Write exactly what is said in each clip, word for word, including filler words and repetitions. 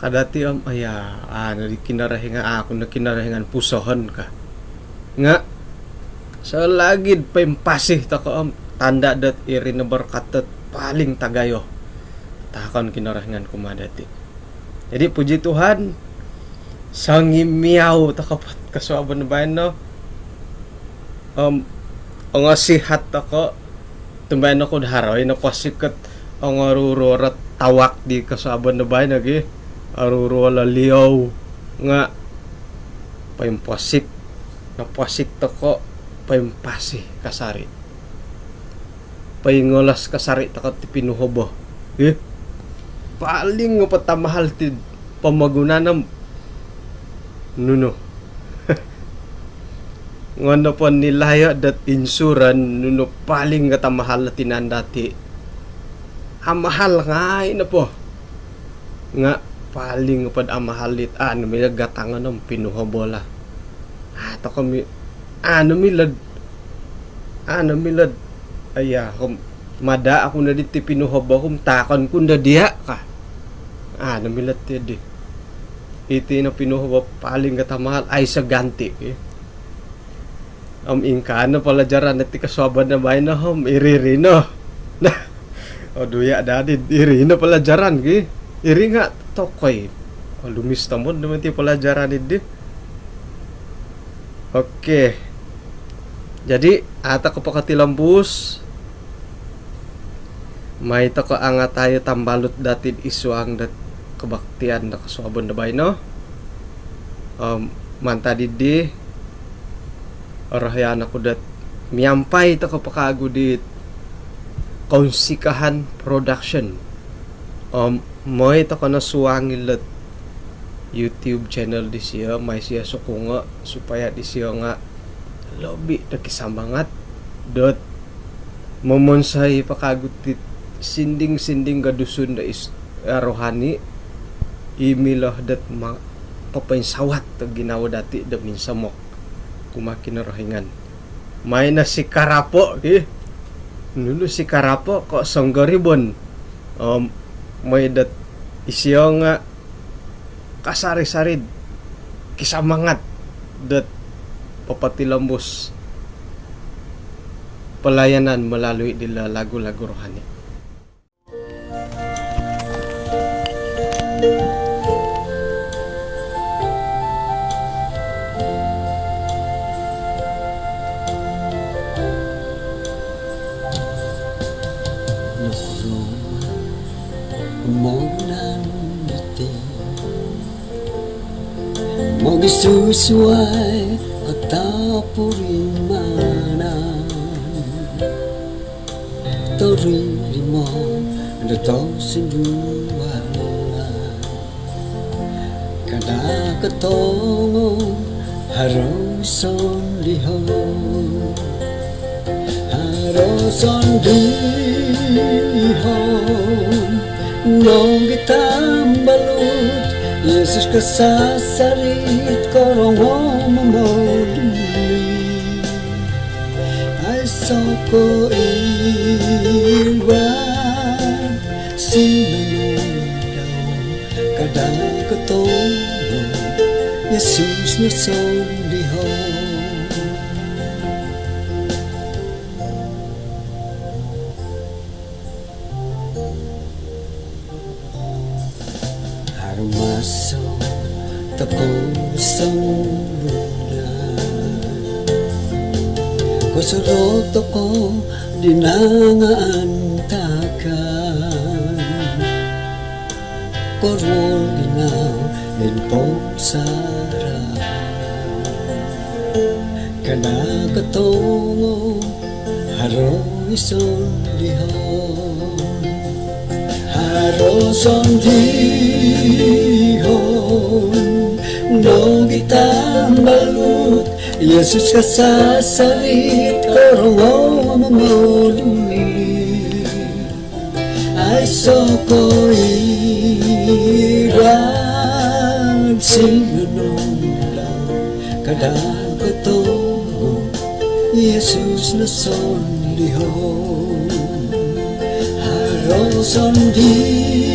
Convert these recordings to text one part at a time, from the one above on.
Ka dati om, aya, anu di Kinorohingan, aku no Kinorohingan pusohon ka. Nga, selagi poimpasi toko om, tanda dot iri no berkat dot paling tagayo. Taakon Kinorohingan kumaa dati. Jadi, puji Tuhan, songimiau toko po kosuabon baino. Om, ongosihat toko, tumbayaan oku do haro i noposik ot ongoruruo ot tawak di kosuabon do baino gi. Oruruo loliou nga poimposik, noposik toko, poimpasi kasari. Poingolos kasari toko ti pinuhobo. Ih. Paling nga po tamahal ti pomogunan om nunu. Ngono po nilayo dot insuran, nunu paling nga tamahal tinan dati. Amahal ngai nopo. Nga paling pod amahal dit, anu milo gatangon om pinuhobo lah. Ah, toko mi, anu milo, anu milo, aya, om mada aku no diti pinuhobo, om taakon ku no dia ka. Anu milo ti di. Iti no pinuhobo paling gatamahal, aiso ganti, eh. Om ingkaa no palajaran dati kosuabon do baino om iri-iri no. Nah, oduya dadi iri no palajaran gi. Iri nga tokoi. Olumis tomod no mati palajaran di. Okey. Jadi, au toko po kotilombus. Mai toko angatai tambalut dati id suang dot kebaktian do kosuabon do baino. Om, mantad dii, orohian oku dot miampai toko po kagu di Kounsikahan Production. Om, moi toko no suangi lot YouTube channel disio, mai sio sokongo supaya disio nga lobi do kisamangat dot momonsoi po kagu ti sinding-sinding do Dusun do is-, eh, rohani, i milo dot ma-, popoinsawat do ginawo dati do minsomok kumaa Kinorohingan. Mai no si karapo, ki. Nunu si karapo ko songgoribon. Om, moi dot isio nga kasari-sari kisamangat dot popotilombus pelayanan melalui dilo lagu-lagu rohani. Nokuro monan diti mogisusuai atau purimanan tori limo do tosindualan. Kada kotongo haro sondihon. Haro sondihon nogi tambalut, Yesus kasasarit korongo momoli. Aiso ko iwad sinonom dau, kada kotongo Yesus no sondihon. Haro maso tokou songulun, kosorou tokou di nangaan takan, koruol ginau id pongsaraan. Kada kotongo haro i sondihon. Haro sondihon nogi tambalut, Yesus kasasarit korongo momoli. Aiso ko iwad sinonom dau, kada kotongo Yesus no sondihon. Haro sondihon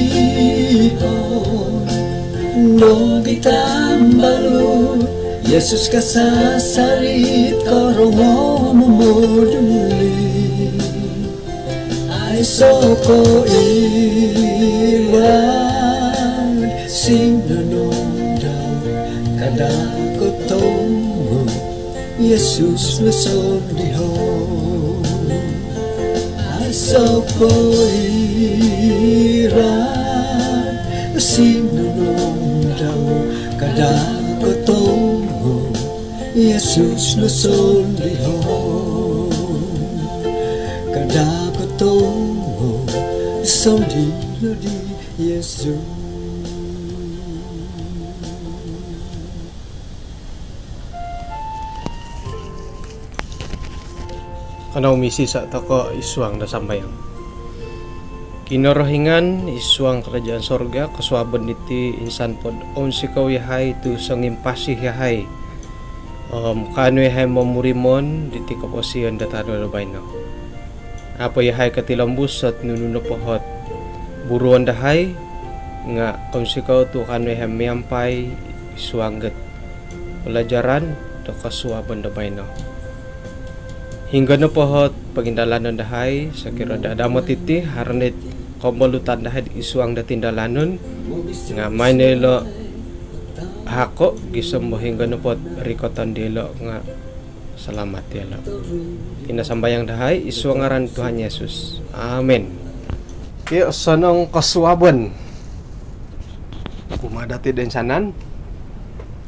Nogi tambalut Yesus kasasari' korongou momoduli. Aiso' ko iran sinonom dau, kada' ko tongo Yesus no sondiho. Aiso' ko iran sinonom dau, kada' ko tongo Yesus no sondiho. Kada' ko tongo sondiho di Yesus. Kanou misisa' toko' id suang do sambayang. Kinorohingan id suang karajaan sorga, kosuabon diti insan pod ounsikou yahai tu' songimpasi yahai om kaanu yahai momurimon diti koposion do tadau do baino. A' po yahai kotilombus ot nunu nopo ot buruon dahai, nga' ounsikou tu' kaanu yahai miampai id suang dot palajaran do kosuabon do baino. Hinonggo nopo ot pogindalanon dahai, sokiro do adamot iti, haro no it kombolutan dahai id suang do tindalanon, nga' maai no ilo' hako' gisom do hinonggo nopo ot rikoton dilo' nga' salamat iyolo'. Iti no sambayang dahai id suang ngaran Tuhan Yesus. Amin. Kio, osonong kosuabon kumaa dati' do insanan.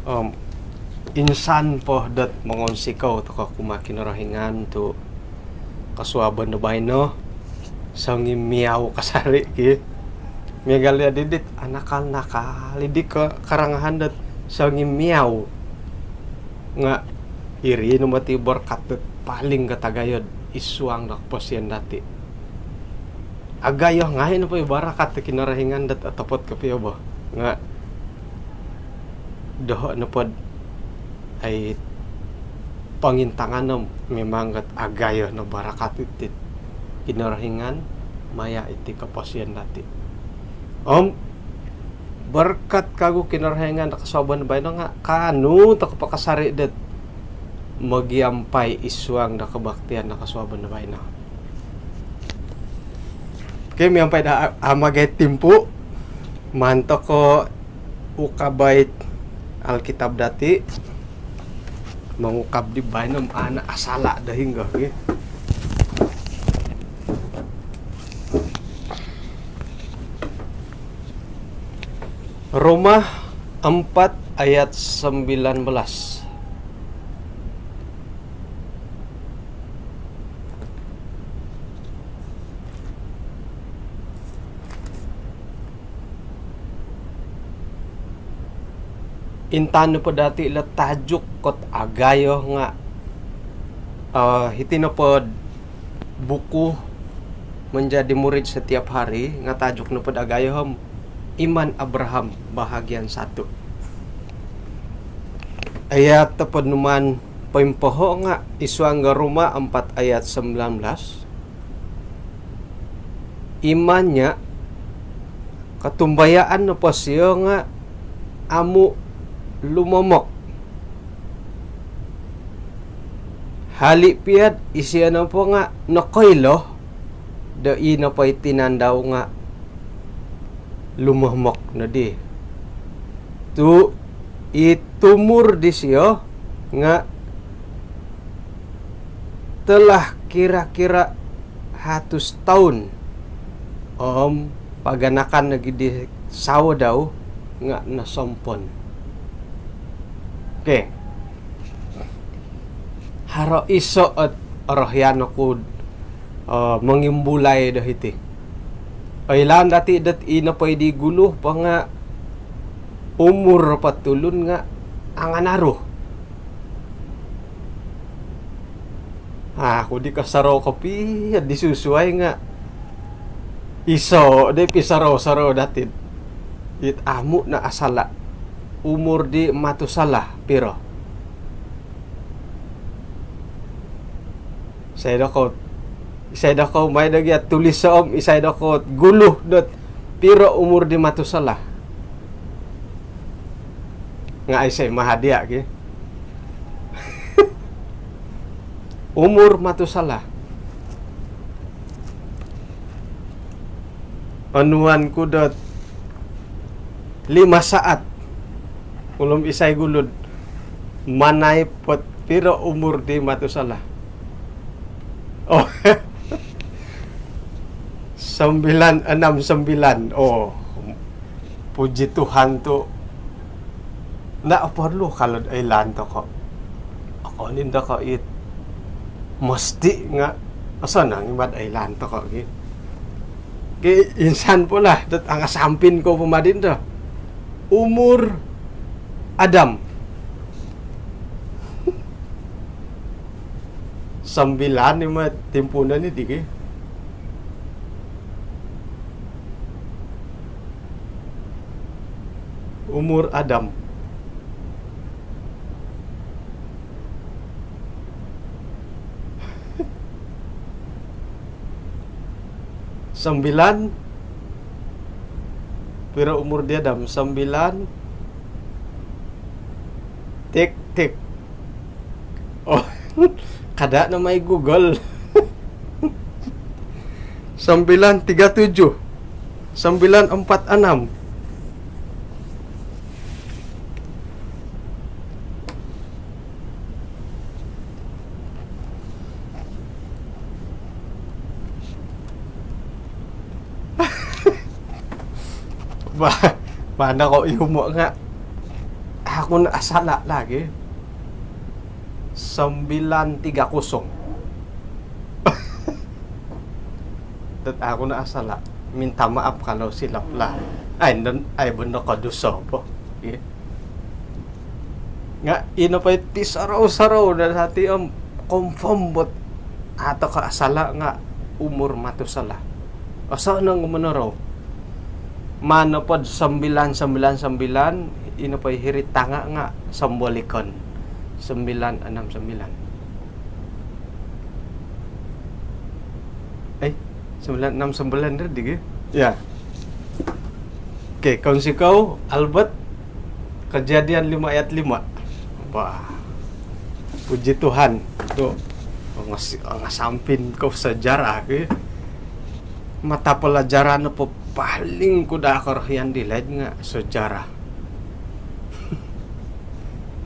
Om insan po dot mongounsikou toko' kumaa Kinorohingan tu' kosuabon do baino songimiau kasari' ki. Miagal iyo didit anakal-nakal idi ko karangahan dot songimiau. Nga' iri no moti borkat dot paling katagayo'd id suang do koposion dati'. Agayo ngai' nopo i barakat do Kinorohingan dot otopot kopio bo. Nga' doho' nopod ai pongintangan no memang dot agayo no barakat iti Kinorohingan maya' iti koposion dati'. Om borkat kagu Kinorohingan do kosuabon baino nga' kaanu toko' po kasari' dot mogiampai id suang do kobaktian do kosuabon baino. Okey, miampai do a- amagai timpu, maan toko' ukabai Alkitab dati'. Mongukab di baino om ana' asala' do hinonggo gi. Roma empat ayat sembilan belas. Intangan nopo dati' ilo tajuk dot agayo nga', eh, hiti nopo buku Menjadi Murid Setiap Hari nga' tajuk nopo dot agayo om Iman Abraham bahagian satu. Ayat topod numaan poimpoho' nga' id suang do Roma empat ayat sembilan belas. Imannya, kotumbayaan nopo siyo nga' amu' lumomok. Hali' piya'd isiyo nopo nga' nokoilo do i nopo i tinan dau nga' lumomok nodi. Tu' i tumur disiyo nga' telah kira-kira hatus toun om paganakan nogi di sawo dau nga' nosompon. Okey. Haro iso' ot orohian oku'd, eh, mongimbulai do hiti. Oilaan dati' dot i nopo i di gulu po nga' umur po tulun nga' anganaru. Aku di kosorou kopio di susuai nga' iso' di pisorou-sorou dati'd it amu' no asala'. Umur di Matusala piro? Isai dokoyu, isai dokoyu mai do gia tuliso' om isai dokoyu gulu dot piro umur di Matusala? Nga' aiso' i mahadia' ki. Umur Matusalah. Onuan ku dot lima saat. Ulum isai gulu'd manai pot piro umur di Matusalah. Oh. Sembilan enam sembilan. Oh. Puji Tuhan tu'. Nda' porlu kalo'd oilaan toko'. Okon i' toko' it mesti nga' osonong i' mad oilaan toko' ki. Ki insan po lah dot angasampin kou po mad indo. Umur Adam. Sembilan i' mad timpuunon i' di ki. Umur Adam. Sembilan. Piro umur di Adam? Sembilan. Tik, tik. Oh, kada' no mai Google. Sembilan tiga tujuh. Sembilan empat enam. Ba, mana ko iumo' nga' aku no asala' lagi. Sembilan tiga kosong. Dot aku no asala'. Minta maaf kalau silap lah. Ai, ndo, ai, bondo ko duso po. Okey. Nga' ino po iti sorou-sorou do hati om confirm bot. Atau ka asala' nga' umur Matusalah. Osonong monorou. Maan nopod sembilan sembilan sembilan, ino po i hiri'd tanga' nga' sombolikon. Sembilan enam sembilan. Eh, sembilan enam sembilan tadi ki? Ya. Okey, kongsi kou, Albert, Kejadian lima ayat lima. Wah, puji Tuhan. Tu' ngas-, ngasampin kou sejarah ki. Mata pelajaran nopo paling ku daa korohian di laid nga' sejarah.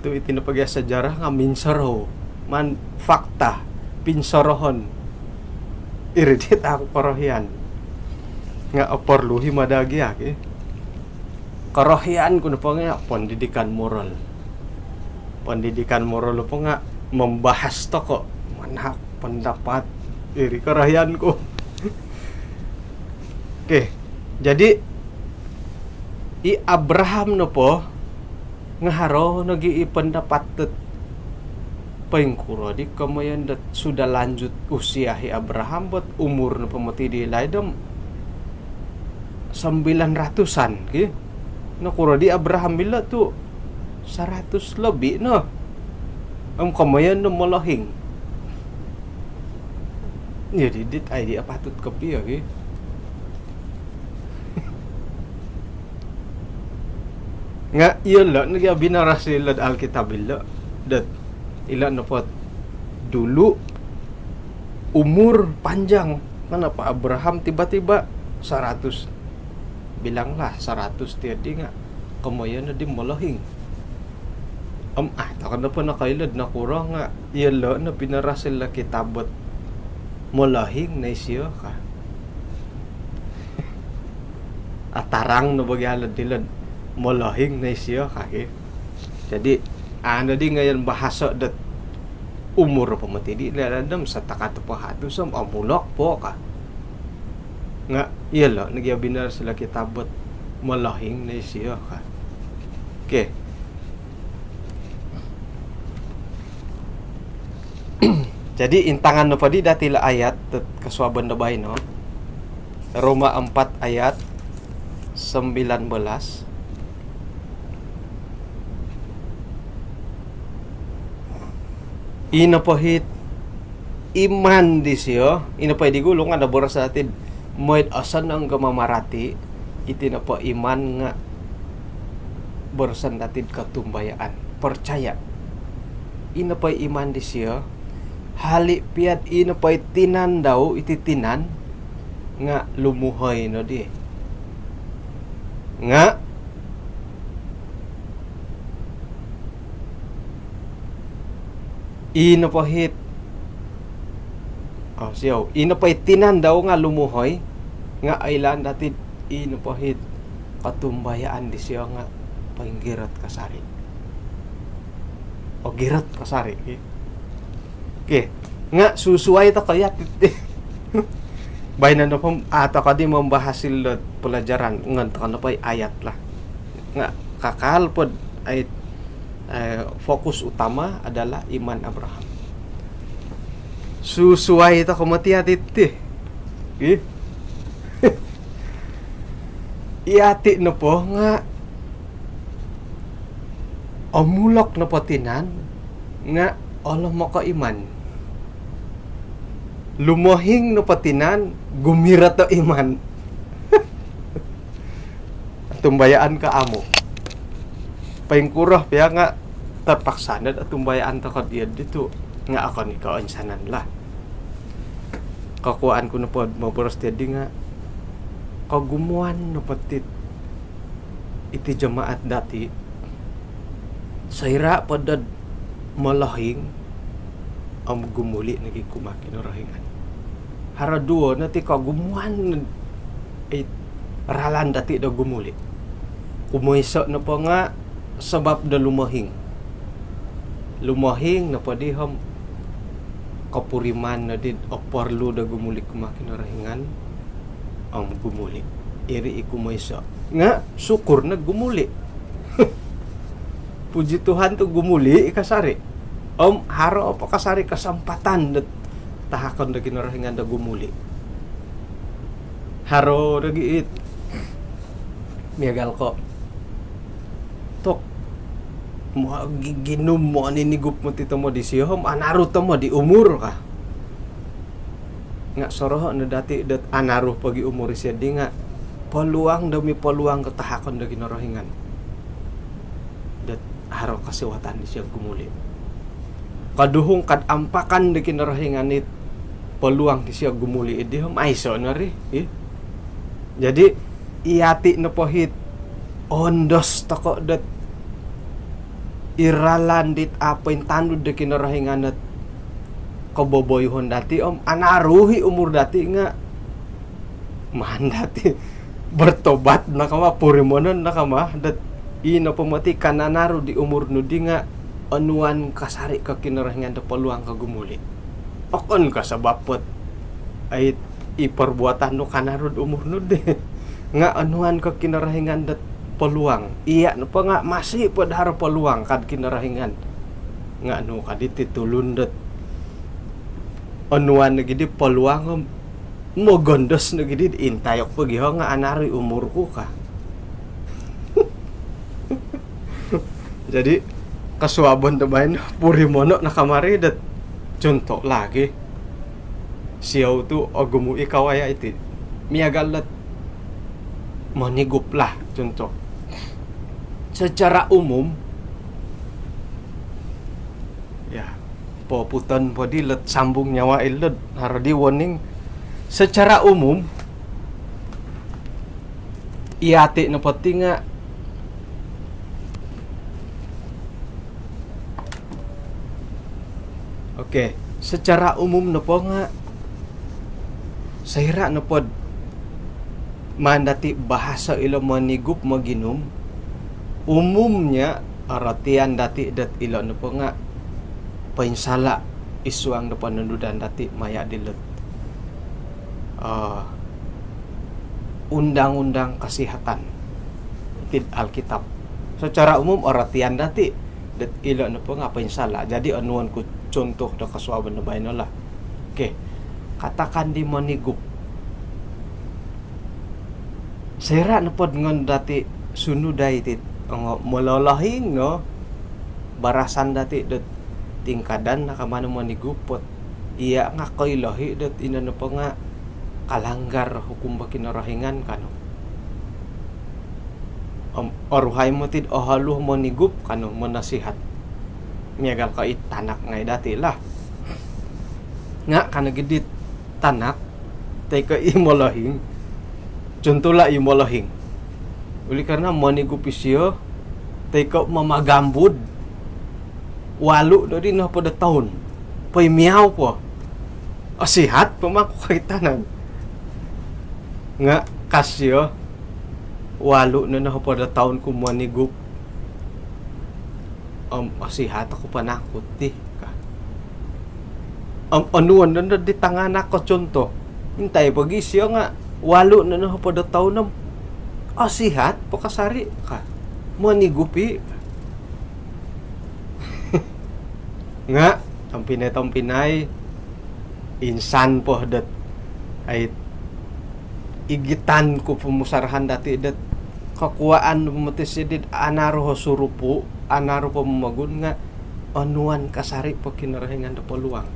Tu' iti nopo gia sejarah nga' minsorou. Maan fakta, pinsorohon. Iri dit aku korohian. Nga' oporlu i' mada' gia ki. Korohian ku nopo nga' pendidikan moral. Pendidikan moral nopo nga' membahas toko'. Manahak pendapat. Iri korohian ku. Okey. Jadi, i Abraham nopo nga' haro nogi i pendapat dot poingkuro di komoyon dot sudah lanjut usia i Abraham, bot umur nopo moti di laid om sembilan ratusan ki. Nokuro di Abraham milo tu' seratus lebih no. Om komoyon do molohing. Iyo di dit ai di apatut kopio ki. Nga' iyolo' nogi abinaras ilo'd Alkitab ilo'. Dot ilo' nopo dulu umur panjang. Kenapa Abraham tiba-tiba seratus? Bilanglah seratus tiyo di nga' komoyon di molohing. Om ah, tokon nopo nokoilo'd nokuro nga' iyolo' no binaras ilo' kitab bot molohing no isio ka. Atarang no bagi alo'd ilo'd molohing no isio ka ki. Jadi, anu di ngayan bahaso dot umur po moti di laid om satakat po hatus om omulok po ka. Nga' iyolo' nogi abinaras ilo' kitab bot molohing no isio ka. Okey. Jadi, intangan nopo di dati ilo' ayat dot kosuabon do baino. Roma empat ayat sembilan belas. Ino po hit iman disio, ino po i di gulu nga' noboros dati'd moi'd osonong ko mamarati', iti nopo iman nga' boroson dati'd kotumbayaan, percaya. Ino po i iman disio, hali' pia'd ino po i tinan dau, iti tinan, nga' lumuhoi noddi. Nga' ino po hit, oh, siou, ino po i tinan dau nga' lumuhoi, nga' oilaan dati'd ino po hit kotumbayaan disio nga' poinggirot kasari'. Ogirot kasari', ki. Okey. Nga' susuwai toko' iyati' ti. Baino nopo, a' toko' di mambahas ilo pelajaran, ngan toko' nopo i ayat lah. Nga' kakal pod ayat, eh, fokus utama adalah iman Abraham. Susuwai toko' moti iyati' ti. Ih. Iyati' nopo nga' omulok nopo tinan nga' olomok o iman. Lumohing nopo tinan, gumirot o iman. Otumbayaan ko amu'? Poingkuro pia nga' terpaksa nod otumbayaan toko' diya' ditu'. Nga' okon i' ko' oinsanan lah. Kokuwaan ku nopo moboros diya'ddi nga' kogumuan nopo ti iti jemaat dati', soira' po dod molohing om gumuli' nogi' kumaa Kinorohingan. Haro duwo no ti kogumuan i ralan dati' do gumuli'. Kumoiso' nopo nga' sabap do lumohing. Lumohing nopo di om kopuriman noddi'd oporlu do gumuli' kumaa Kinorohingan om gumuli'. Iri i kumoiso'. Nga' syukur no gumuli'. Puji Tuhan tu gumuli' i kasari'. Om haro po kasari' kasampatan dot tahakon do Kinorohingan do gumuli'. Haro nogi' it miagal ko' tok, mo gi-, ginum, moninigup moti tomod isio om anaru tomod i umur ka. Nga' soroho' no dati' dot anaru pogi' umur isio'ddi nga' peluang demi peluang ko' tahakon do Kinorohingan dot haro kosiwatan disio gumuli'. Koduhung kad ampakan do Kinorohingan it peluang disio gumuli' iddi om aiso' no ri, ih. Jadi' iyati' nopo hit oondos toko' dot i ralan dit a' pointanud do Kinorohingan ot koboboyuhon dati' om anaru i umur dati' nga' maan dati' bertobat no kama, purimonon no kama dot ii nopo moti kananaru di umur nu'ddi nga' onuan kasari' ko' Kinorohingan do peluang ko' gumuli'. Okon ko' sabap ot ai i perbuatan nu kanaru'd umur nu'ddi. Nga' onuan ko' Kinorohingan dot peluang. Iya' nopo nga' masih pod haro peluang kad Kinorohingan. Nga' nu kad iti tulun dot onuan nogi' di peluang om mogondos nogi' di, intai oku pogi' ho nga' anaru i umur ku ka. Jadi' kosuabon do baino, purimono' no kama ri dot contoh lagi. Siou tu' ogumu' i kawaya' iti. Miagal dot monigup lah, contoh. Secara umum, ya, poputon poddi lot sambung nyawa ilo'd haro di warning. Secara umum, iyati' nopo ti nga', okey, secara umum nopo nga', soira' nopod maan dati' bahaso ilo monigup moginum, umumnya orotian dati' dot ilo nopo nga' poinsala' i suang do ponondudan dati' maya' dilot, eh, undang-undang kesihatan iti'd Alkitab. Secara umum orotian dati' dot ilo nopo nga' poinsala'. Jadi' onuon ku contoh do kosuabon do baino lah. Okey. Katakan di monigup. Soira' nopod ngon dati' sunudai ti, ongo mololohing no barasan dati' dot tingkadan no kama no monigup ot iya' nga' koilo i' dot ino nopo nga' kalanggar hukum do Kinorohingan kanu. Om oruhai moti do oholu monigup ka no, monasihat. Miagal ko i tanak ngai dati lah. Nga ka nogi di tanak toi ko i molohing. Contoh lah i molohing. Oleh kerana monigup isio toi ko mamagambud, walu no di nohopod o toun. Poimiau po. Osihat po mangku ko i tanak. Nga ka sio, walu no nohopod o toun ku monigup. Om osihat oku po nangku ti ka. Om onuan no di tanganak ko contoh. Intai pogi sio nga walu no nohopod o toun om osihat po kasari ka. Monigup i. Nga tompinai-tompinai, insan po dot ai igitan ku pomusarahan dati dot kokuaan moti sidi anaru o surupu, anaru po momogun nga onuan kasari po Kinorohingan do poluang.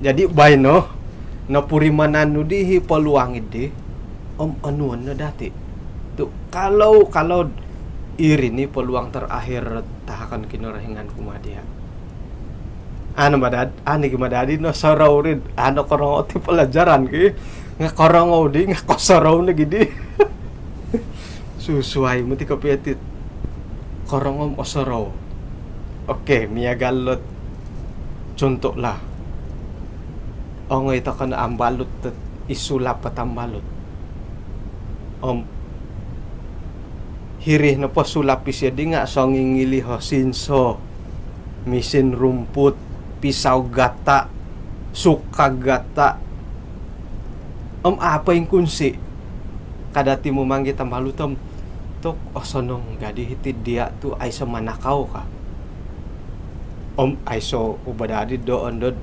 Jadi baino nopurimanan nu di i poluang idi om onuan no dati. Tu kalau, kalau iri ni poluang terakhir tahakon Kinorohingan kumaa dia. Anu madad, ani gi madadi no sorou rid, anu korongou ti pelajaran ki. Nga korongou di, nga kosorou no gidi. Susuai moti kopio ti korongou om osorou. Okey, miagal lot contoh lah. Ongoi tokou no ambalut dot isulap o tambalut. Om hiri nopo sulap isio di nga songingili o sinso, misin rumput, pisau gata, suka gata. Om apo ingkunsi. Kada ti mumanggi tambalut om, tok osonong gadi hiti dia tu aiso manakau ka. Om aiso ubadadi do ondod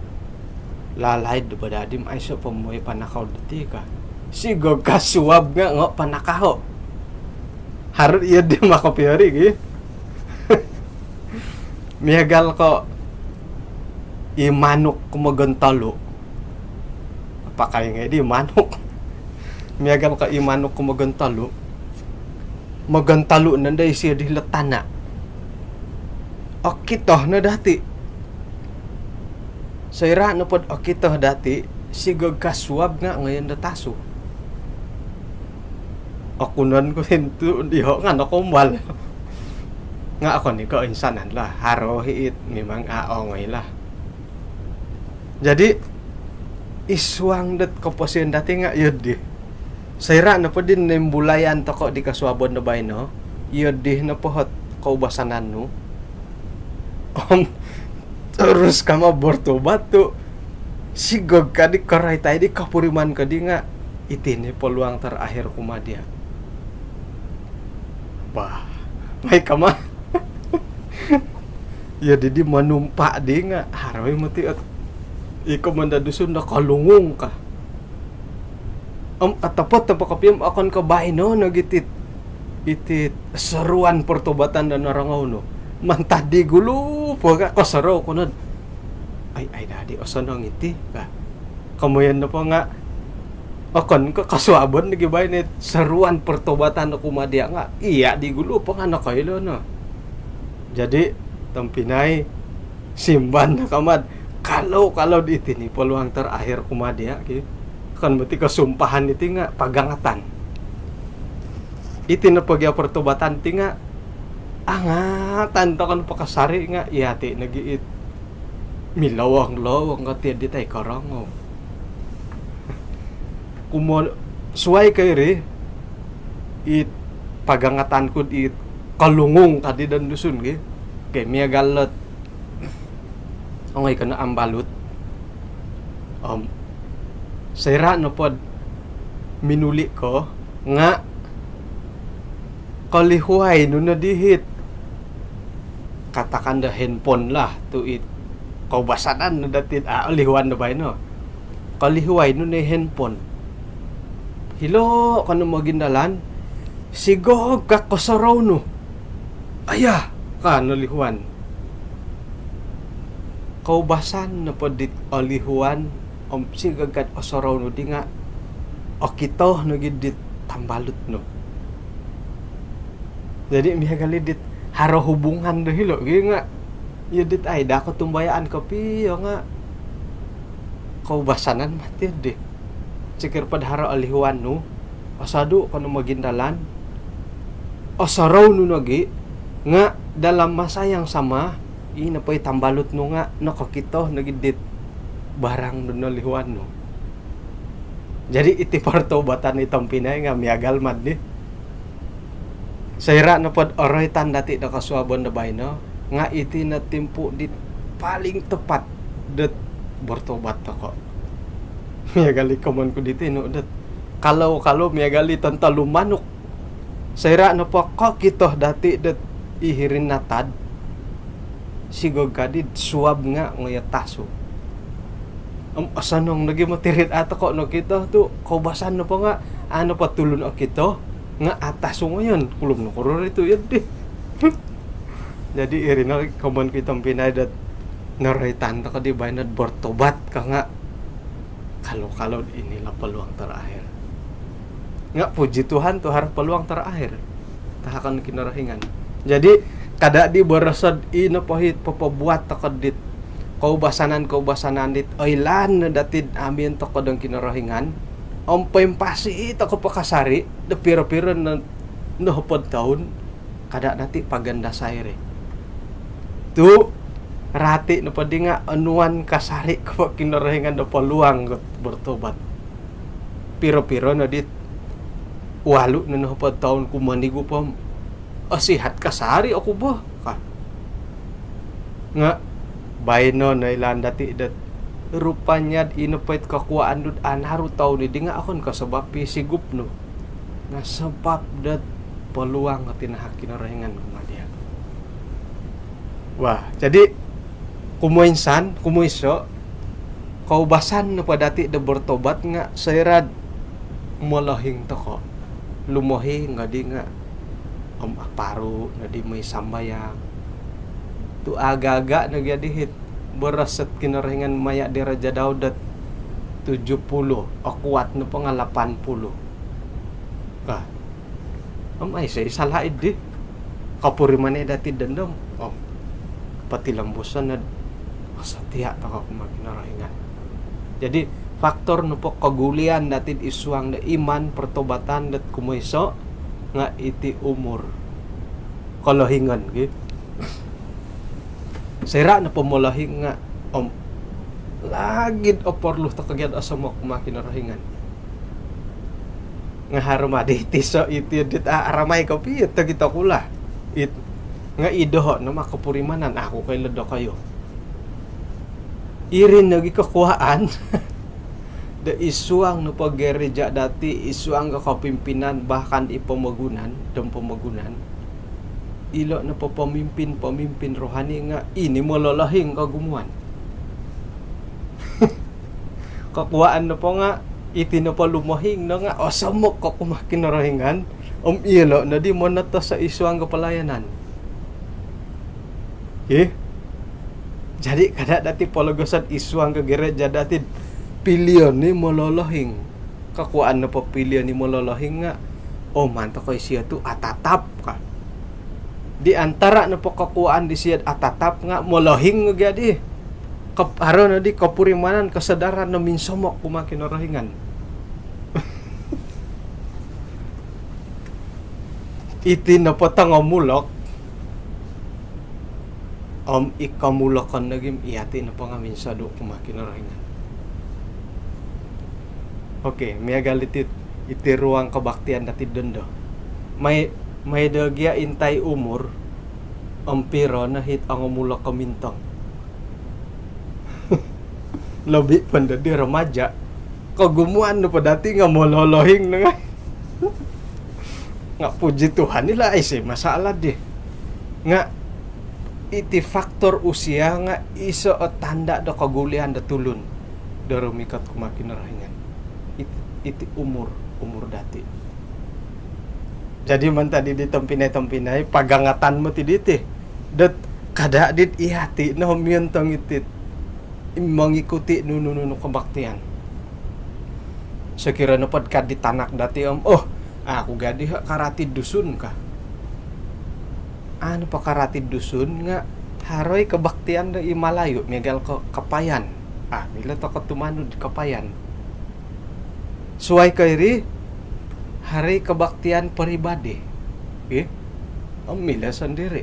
lalai do ubadadi om aiso pomoi panakau diti ka. Sigog ka suab nga ngo panakaho. Harut iyo di makapiori gi. Miagal ko i manuk ko mogontolu. Pakai ngai di manuk. Miagal ko i manuk ko mogontolu. Mogontolu nondo isio di hilo tana. Okito no dati. Soira nopo do okito dati, sigog ka suab nga ngoyon do tasu. Okunon ku hintu diho nga nokombal. Nga okon i ko insanan lah, haro hiit memang a ongoi lah. Jadi isuang dot koposion dati nga iyo di. Soira nopo di nimbulayan tokou di kosuabon do baino, iyo di nopo ot koubasanan nu. Om terus kama bertobat tu sigog ka di karaitai di kapuriman ka di nga iti ni peluang terakhir kumaa dia. Bah, mai kama. Iyo di, di manumpa di nga haro i moti ot iko manda Dusun do kalungung ka. Om otopot nopo kopio om okon ko baino nogi iti, iti seruan pertobatan do norongou nu. Mantad di gulu po ka kosorou ku nod. Ai, ai dadi osonong iti ka. Komoyon nopo nga okon ko kosuabon nogi baino it seruan pertobatan do kumaa dia nga iya di gulu po nga nokoilo no. Jadi tompinai, simban no kama do, kalau, kalau di iti ni peluang terakhir kumaa dia ki. Okon moti kosumpahan iti nga pagangatan. Iti nopo gia pertobatan ti nga angatan tokou po kasari nga iya ti nogi it milowong-lowong ka ti di tai korongou. Kumo suai ko iri, it pagangatan ku di kalungung ka di don Dusun ki. Okey, miagal dot ongoi ko no ambalut. Om soira nopo do minuli ko nga kolihuai nu no di it, katakan do handphone lah tu it koubasanan no dati, a, olihuan do baino. Kolihuai nu no i handphone. Hilo ko no mogindalan, sigog ka kosorou nu. Aya, ka no lihuan. Koubasan nopo dit olihuan om sigog ka do osorou nu di nga okito nogi dit tambalut nu. Jadi miagal i dit haro hubungan do hilo gi nga, iyo dit ai daa kotumbayaan kopio nga koubasanan mati di. Sikir pod haro olihuan nu, osodu ko no mogindalan, osorou nu nogi, nga dalam masa yang sama, i nopo i tambalut nu nga nokokito nogi dit barang do nolihuan nu. Jadi iti pertobatan i tompinai nga miagal mad di. Soira nopod oroitan dati do kosuabon do baino, nga iti no timpu di paling tepat dot bertobat toko. Miagal i komon ku diti no dot, kalau-kalau miagal i tontolu manuk. Soira nopo kokito dati dot i hiri natad, sigog kadi suab nga ngoyo tasu. Om osonong nogi moti ri dot a toko nokito tu, koubasan nopo nga a nopo tulun okito nga a tasu ngoyon, kulum nokuro ri tu iyo di. Jadi iri no komon ku i tompinai dot noroitan toko di baino dot bertobat ka nga, kalau-kalau inilah peluang terakhir. Nga puji Tuhan tu haro peluang terakhir. Tahakon Kinorohingan. Jadi kada di boros ot i nopo it popobuat toko dit koubasanan-koubasanan dit oilaan no dati do amin toko dong Kinorohingan om poimpasi toko po kasari do piro-piro no, nohopod toun, kada dati pagandasai ri. Tu rati nopo di nga onuan kasari ko po Kinorohingan do peluang dot bertobat. Piro-piro no dit walu no nohopod toun ku monigup om osihat kasari oku bo ka. Nga baino noilaan dati dot rupanya i nopo it kokuaan dot anaru toun i di nga okon ko sebab i sigup nu, nga sebab dot peluang o tinahak Kinorohingan kumaa dia. Wah, jadi kumoinsan, kumoiso, koubasan nopo dati do bertobat nga soira do molohing toko. Lumohing kadi nga om aparu nodi moi sambayang. Tu aga-aga nogi adi it boros ot Kinorohingan maya di Raja Daud dot tujuh puluh, okuat nopo nga lapan puluh. Ka. Om aiso i salah di. Kopurimanan dati dondo om potilombuson no dot osotia toko kumaa Kinorohingan. Jadi faktor nopo kogulian dati id suang do iman, pertobatan dot kumoiso nga iti umur. Kolohingon gi. Soira nopo molohing nga om lagi do oporlu toko gia do osomok kumaa Kinorohingan. Nga haro ma di tiso iti dit a, aramai kopio tokito ku lah. It, nga i doho no ma kopurimanan, au ku koilo dokoyu. Iri nogi kokuaan do id suang nopo gereja dati, id suang ko kepimpinan, bahkan i pomogunan, dom pomogunan. Ilo nopo pemimpin-pemimpin rohani nga i no mololohing kogumuan. Kokuaan nopo nga iti nopo lumohing no nga osomok ko kumaa Kinorohingan om ilo nodi monotos id suang ko pelayanan. Okey. Jadi kada dati pologoson id suang ko gereja dati do pilio no mololohing. Kokuaan nopo pilio no mololohing nga, oh, maan toko isio tu atatap ka. Di antara nopo kokuaan disio do atatap nga molohing gia di. Kop-, haro nodi kopurimanan, kesedaran do minsomok kumaa Kinorohingan. Iti nopo tongomulok om i komulokon nogi om iyati nopo nga minsodu kumaa Kinorohingan. Okey, miagal iti, iti ruang kebaktian dati dondo. Mai, mai do gia intai umur om piro no it ongomulok ko mintong. Lobi po ndo di remaja. Kogumuan nopo dati nga mololohing no nga. Nga puji Tuhan ilo aiso masalah di. Nga iti faktor usia nga iso o tanda do kogulian do tulun do rumikot kumaa Kinorohingan. It-, iti umur, umur dati. Jadi mantad di tompinai-tompinai, pagangatan moti diti. Dot kada dit iyati no miontong iti mengikuti nunu-nunu kebaktian. Sokiro nopo do ka di tanak dati om, oh, au ku gia di karati Dusun ka. Anu, pakarati Dusun nga haro i kabaktian do i Malayu miagal ko Kapayan. Ah, milo toko tumanud Kapayan. Suai ko iri, haro i kabaktian peribadi. Ih, om milo sondiri.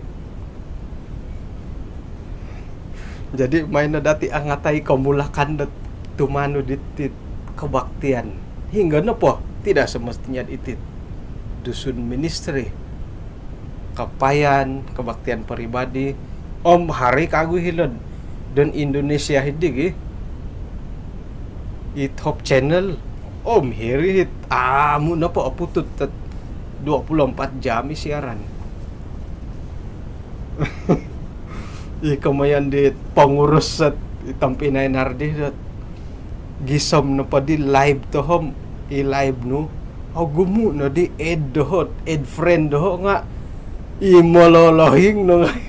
Jadi, maino dati angatai komulakan dot tumanud iti kabaktian. Hinggo nopo, tidak semestinya iti Dusun Ministry, Kapayan, kabaktian peribadi. Om haro kagu hilo'd don Indonesia hidi gi, it Hope Channel. Om hiri hit amu nopo oputut tet dua puluh empat jam i siaran. I komoyon di pengurus set i tompinai Nardi dot gisom nopo di live toho om, i live nu, ogumu no di add doho, add friend doho nga i mololohing no ngai.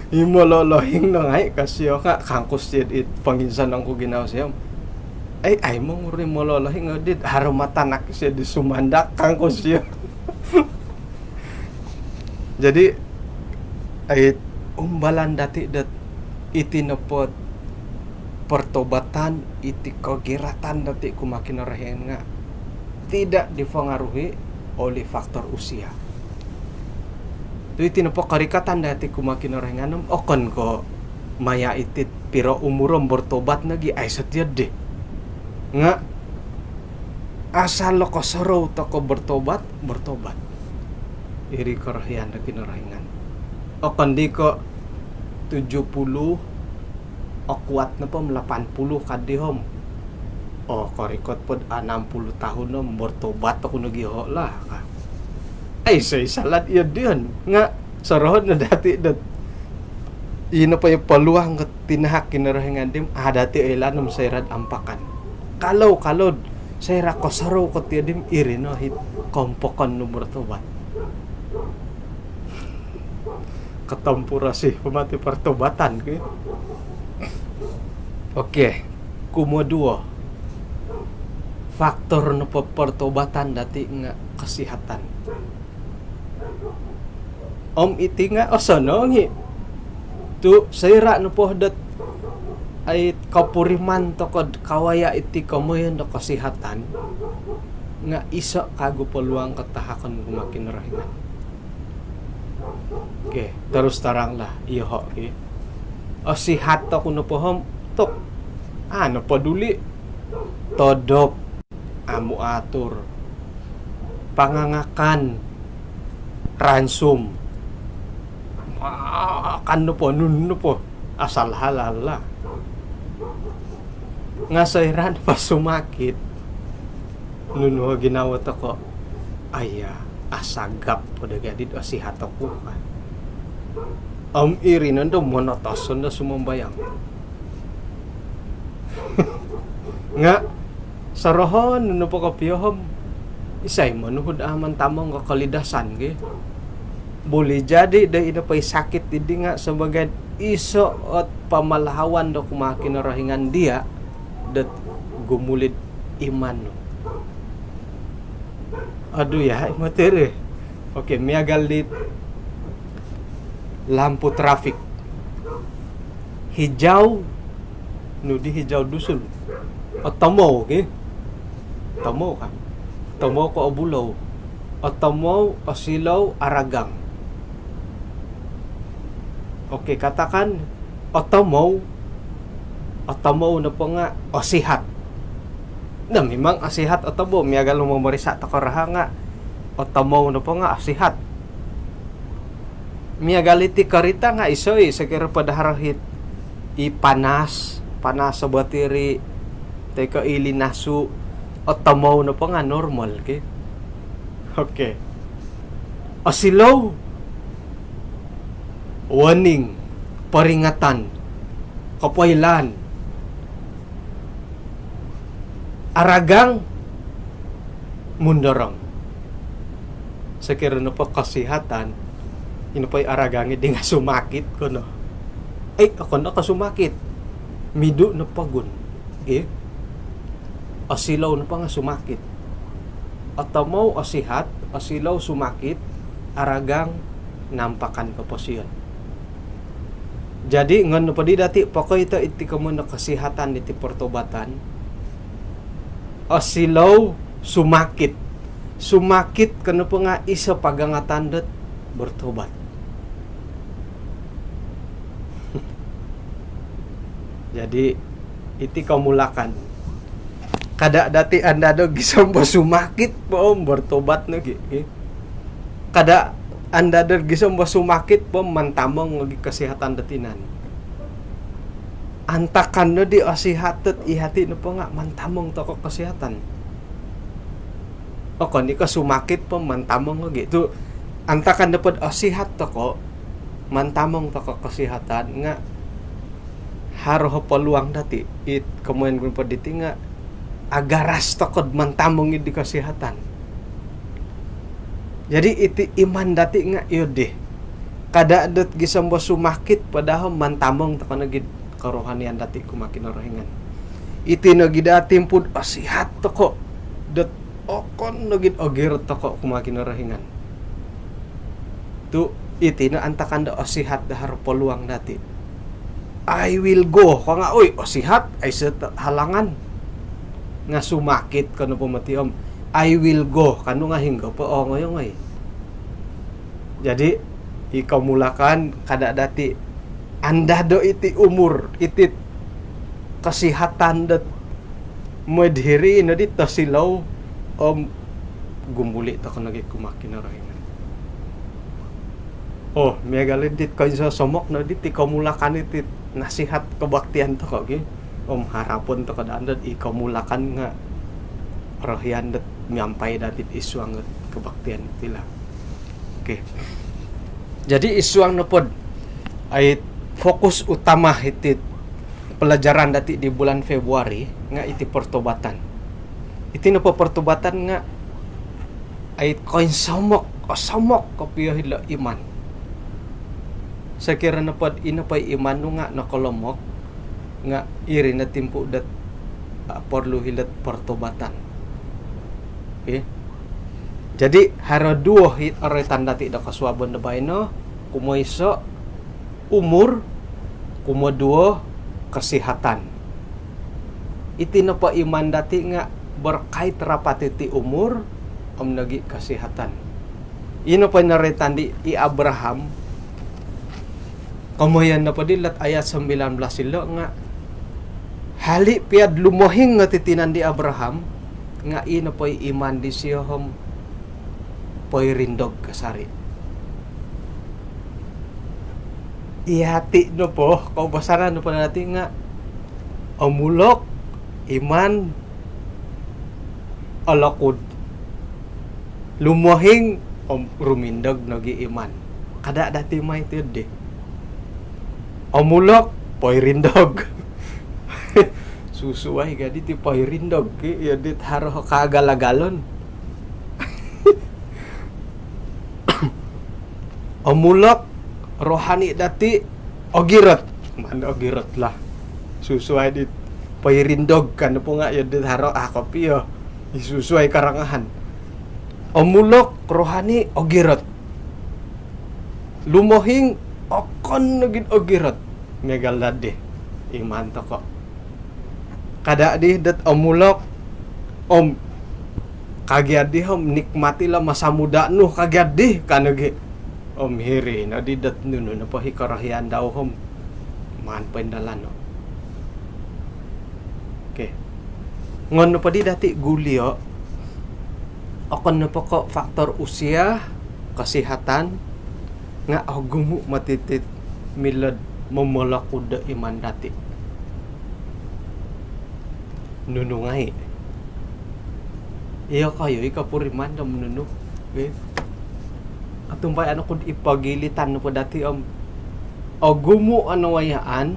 I mololohing no ngai ka sio nga kangku sio di panginsan ku ginawo sio. Ai, ai monguri mololohing di haro matanak sio di sumandak kangku sio. Jadi, ai, umbalan dati dot iti nopo pertobatan, iti kogiratan dati kumaa Kinorohingan nga tidak dipengaruhi oleh faktor usia. Tu iti nopo korikatan dati kumaa Kinorohingan om okon ko maya iti piro umur om bertobat nogi, aiso tiyo di. Nga asal lo kosorou toko bertobat, bertobat. Iri korohian do Kinorohingan. Okon di ko tujuh puluh, okuat nopo om lapan puluh kadi om, oh, korikot pod enam puluh tahun om bertobat oku nogi ho lah ka. Aiso i salah iyo dion. Nga sorohon no dati dot ino po i peluang ko tinahak Kinorohingan di om, ah, dati oilaan om soira'd ampakan. Kalau, kalau soira kosorou ko tiyo di om, iri no hit kompokon nu bertobat. Kotompurosi po mati pertobatan ki. Okey, kumoduo. Faktor nopo pertobatan dati nga kesihatan. Om iti nga osonong i. Tu soira nopo dot ai kopuriman toko'd kawaya iti komoyon do kesihatan nga iso kagu peluang ko tahakon kumaa Kinorohingan. Okey, terus teranglah, iyoho ki. Osihat oku nopo om, tok, ah, nopo duli. Todop, amu atur. Pangangakan, ransum. Akan nopo, nunu nopo, asal halal lah. Nga soira nopo sumakit, nunu o ginawo toko? Aiya, asagap po do gadi'd osihat oku ka. Om iri nondo monotoson do sumambayang. Nga sorohon nu nopo kopio om, isai monuhu'd aman tamong ko kolidasan ki. Boleh jadi do ino po i sakit diri nga sebagai iso ot pamalahawan do kumaa Kinorohingan dia dot gumulid iman nu. Aduh ya, i materi. Okey, miagal di lampu trafik. Hijau, nu di hijau Dusun. Otomou ki. Otomou ka. Otomou ko obulou. Otomou, osilou, aragang. Okey, katakan otomou, otomou nopo nga osihat. Nah, memang osihat otomou, miagal momomerisa toko raha nga otomou nopo nga osihat. Miagal iti korita nga iso i, sokiro po do haro hit i panas, panas o batiri, toi ko i linasu, otomou nopo nga normal ki. Okey. Osilou, warning, peringatan, kopoilaan. Aragang, mundorong. Sokiro nopo kesihatan, ino po i aragang i di nga sumakit kono. Eh, okon no ko sumakit. Midu no pogun. Eh? Osilou nopo nga sumakit. Otomou osihat, osilou sumakit, aragang, nampakan koposion. Jadi, ngon nopo di dati' pokoito iti komoyon do kosihatan diti pertobatan, osilou, sumakit. Sumakit ko nopo nga' iso' pagangatan dot bertobat. Jadi, iti komulakan. Kada' dati' andado' gisom bo sumakit po om bertobat nogi', eh. Kada' andado' gisom bo sumakit po om mantamong nogi' kosihatan do tinan. Antakan noddi osihat dot iyati' nopo nga' mantamong toko' kosihatan. Okon i' ko' sumakit po om mantamong nogi'. Tu' antakan nopod osihat toko', mantamong toko' kosihatan nga' haro o peluang dati', it komoyon ku nopo diti nga' agaras toko'd mantamong iddi kosihatan. Jadi, iti iman dati' nga' iyo ddi. Kada' dot gisom bo sumakit po daa om mantamong toko' nogi'd kerohanian dati' kumaa Kinorohingan. Iti nogi' daa timpu'd osihat toko' dot okon nogi'd ogirot toko' kumaa Kinorohingan. Tu' iti no antakan do osihat do haro peluang dati'. "I will go," ko nga', oi, osihat, aiso' halangan. Nga' sumakit ko nopo moti om, "I will go," ka nu nga' hinonggo po ongoi-ongoi. Jadi, i komulakan, kada' dati' andado' iti umur, iti kosihatan dot moi'd hiri noddi tosilou om gumuli' toko' nogi' kumaa Kinorohingan. Oh, miagal i' dit koinsosomok noddi ti komulakan iti nasihat kebaktian toko' gi. Om harapon toko' daa dot i komulakan nga' orohian dot miampai dati'd isuang dot kebaktian iti lah. Okey. Jadi, isuang nopod, ai, fokus utama iti pelajaran dati' di bulan Februari nga' iti pertobatan. Iti nopo pertobatan nga', ai, koinsomok, osomok kopio hilo' iman. Sokiro nopod ino po i iman nu nga' nokolomok, nga' iri no timpu' dot, ah, porlu hilo'd pertobatan. Okey. Jadi, haro duo i oroitan dati' do kosuabon do baino, kumoiso', umur, kumoduo, kosihatan. Iti nopo iman dati' nga' berkait rapat iti umur, om nogi' kosihatan. Ino po i noroitan di i Abraham, komoyon nopo di lo'd ayat sembilan belas ilo' nga', hali' pia'd lumohing oti tinan di Abraham, nga' ino po i iman disio om poirindog kasari'. Iyati' nopo, koubasanan nopo dati' nga', omulok, iman, olokud. Lumohing, om rumindog nogi' iman. Kada' dati' mai ti ddi. Omulok, poirindog. Susuwai gaddi ti poirindog, ki, iyo dit haro kaagal-agalon. Omulok, rohani dati', ogirot. Maan ogirot lah. Susuwai dit poirindog kan nopo nga' iyo dit haro, ah, kopio. I susuwai korongohon. Omulok, rohani, ogirot. Lumohing, okon nogi'd ogirot. Miagal daddi. Iman toko'. Kada' di dot omulok, om, kagiaddi, om, nikmatilah masa muda nu, kagiaddi, ka nogi'. Om hiri noddi dot nunu nopo i korohian dau, om, maan poindalano'. Okey. Ngon nopo di dati' gulio', okon nopo ko' faktor usia, kosihatan, nga' ogumu' moti tit milo'd momolokud do iman dati'. Nunu ngai'. Iyokoyu i kopuriman do nunu. Okey. Otumbayaan oku'd i pogilitan nopo dati', om, ogumu' o nawayaan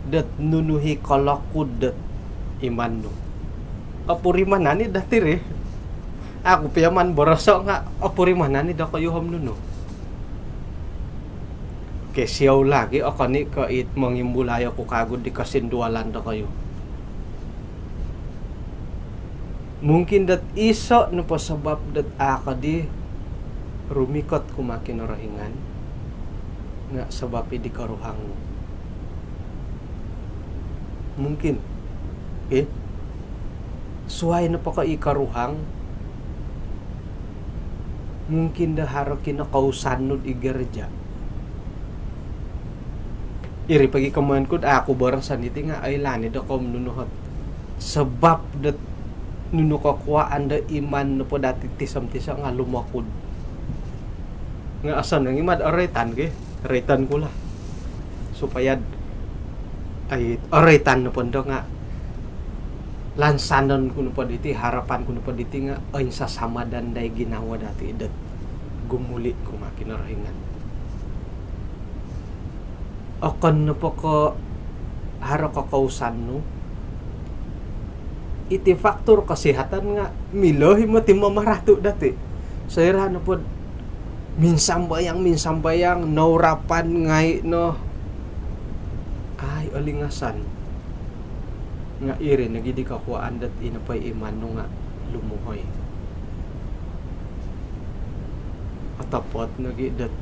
dot nunu i kolokud dot iman nu. Opurimanan i' dati' ri. Aku piya maan boroso' nga' opurimanan i' dokoyu om nunu. Okey, siou lagi, okon i' ko' it mongimbulai oku kagu di kosindualan dokoyu. Mungkin dot iso' nopo sabab dot a' ko di Rumikot kumaa Kinorohingan nga sabab i di koruhang nu. Mungkin, eh, suai nopo ko i koruhang, mungkin do haro kinokousan nu di gereja. Iri pogi komoyon ku do au ku boroson iti nga oilaan i do koum nunu ot sabab dot nunu kokuaan do iman nopo dati tiso-tiso nga lumokud. Nga osonong i mad oroitan ki, oroitan ku lah. Supaya ai oroitan nopo ndo nga lansanon ku nopo diti, harapan ku nopo diti nga oinsasamadan dai ginawo dati dot gumuli kumaa Kinorohingan. Okon nopo ko haro kokousan nu, iti faktor kesihatan nga milo i moti mamaratu dati. Soira nopod minsambayang, minsambayang, nourapan ngai no, ai olingasan. Nga iri nogi di kokuaan dot i nopo i iman nu nga lumuhoi. Otopot nogi dot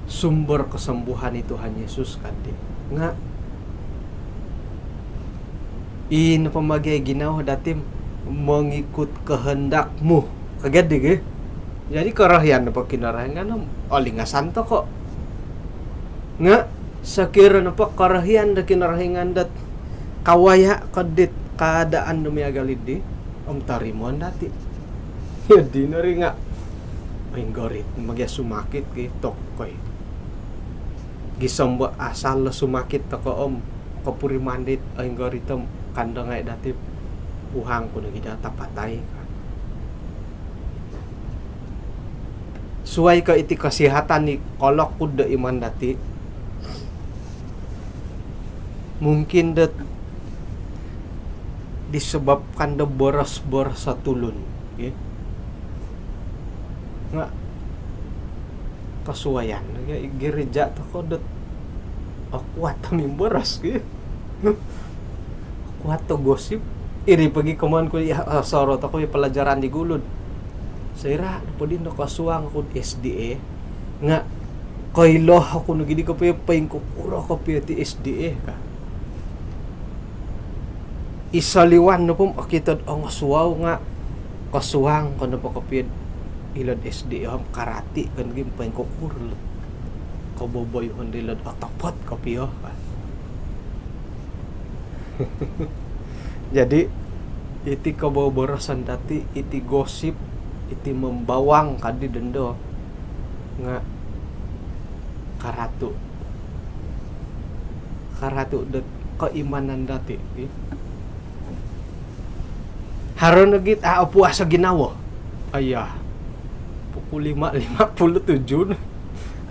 sumber kesembuhan i Tuhan Yesus kadi. Nga i nopo magi ginawo dati mengikut kehendak-Mu. Kagadi gi. Jadi korohian nopo Kinorohingan om olingasan toko. Nga sokiro nopo korohian do Kinorohingan dot kawaya ko dit keadaan do miagal dii om torimoon dati. Jadi nori nga, ai, inggorit magi sumakit ki tokoi. Gisom bo asal sumakit toko om kopuriman dit, ai, inggorit om kando ngai dati, uhang ku nogi do tapatai. Suai ko iti kesihatan i kolokud do iman dati, mungkin dot disebabkan do boros-boros o tulun, ki. Nga kosuaian nogi i gereja toko dot okuat o mimboros, ki. Okuat o gosip. Iri pogi komoyon ku, ya, ah, soro toko i pelajaran di gulu. Soira nopo di nokosuang oku di S D A nga koilo oku nogi di kopio poingkukuro kopio ti S D A ka. I soliwan nopo om okito do ongosuau nga kosuang ko nopo kopio hilo'd S D A om karati ko nogi poingkukuro lo koboboyuhon dilo do otopot kopio ka. Jadi iti koboboroson dati, iti gosip, iti membawang kadi dondo nga karatu. Karatu dot keimanan dati, ki. Haro nogi it au opuas o ginawo. Aiya, pukul lima lima puluh tujuh no.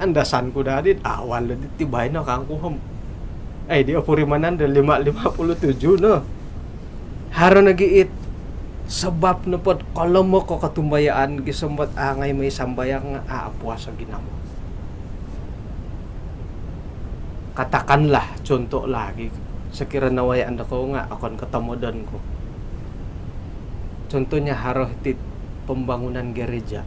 Andasan ku dadi awal diti baino kangku om. Ai, di opurimanan do lima lima puluh tujuh no. Haro nogi it sabab nopo do kolomok o kotumbayaan gisom bo do au ngai moi sambayang nga au opuas o ginawo. Katakanlah, contoh lagi, sokiro nawayaan dokoyu nga okon ko tomodon ku. Contohnya haro hiti pembangunan gereja.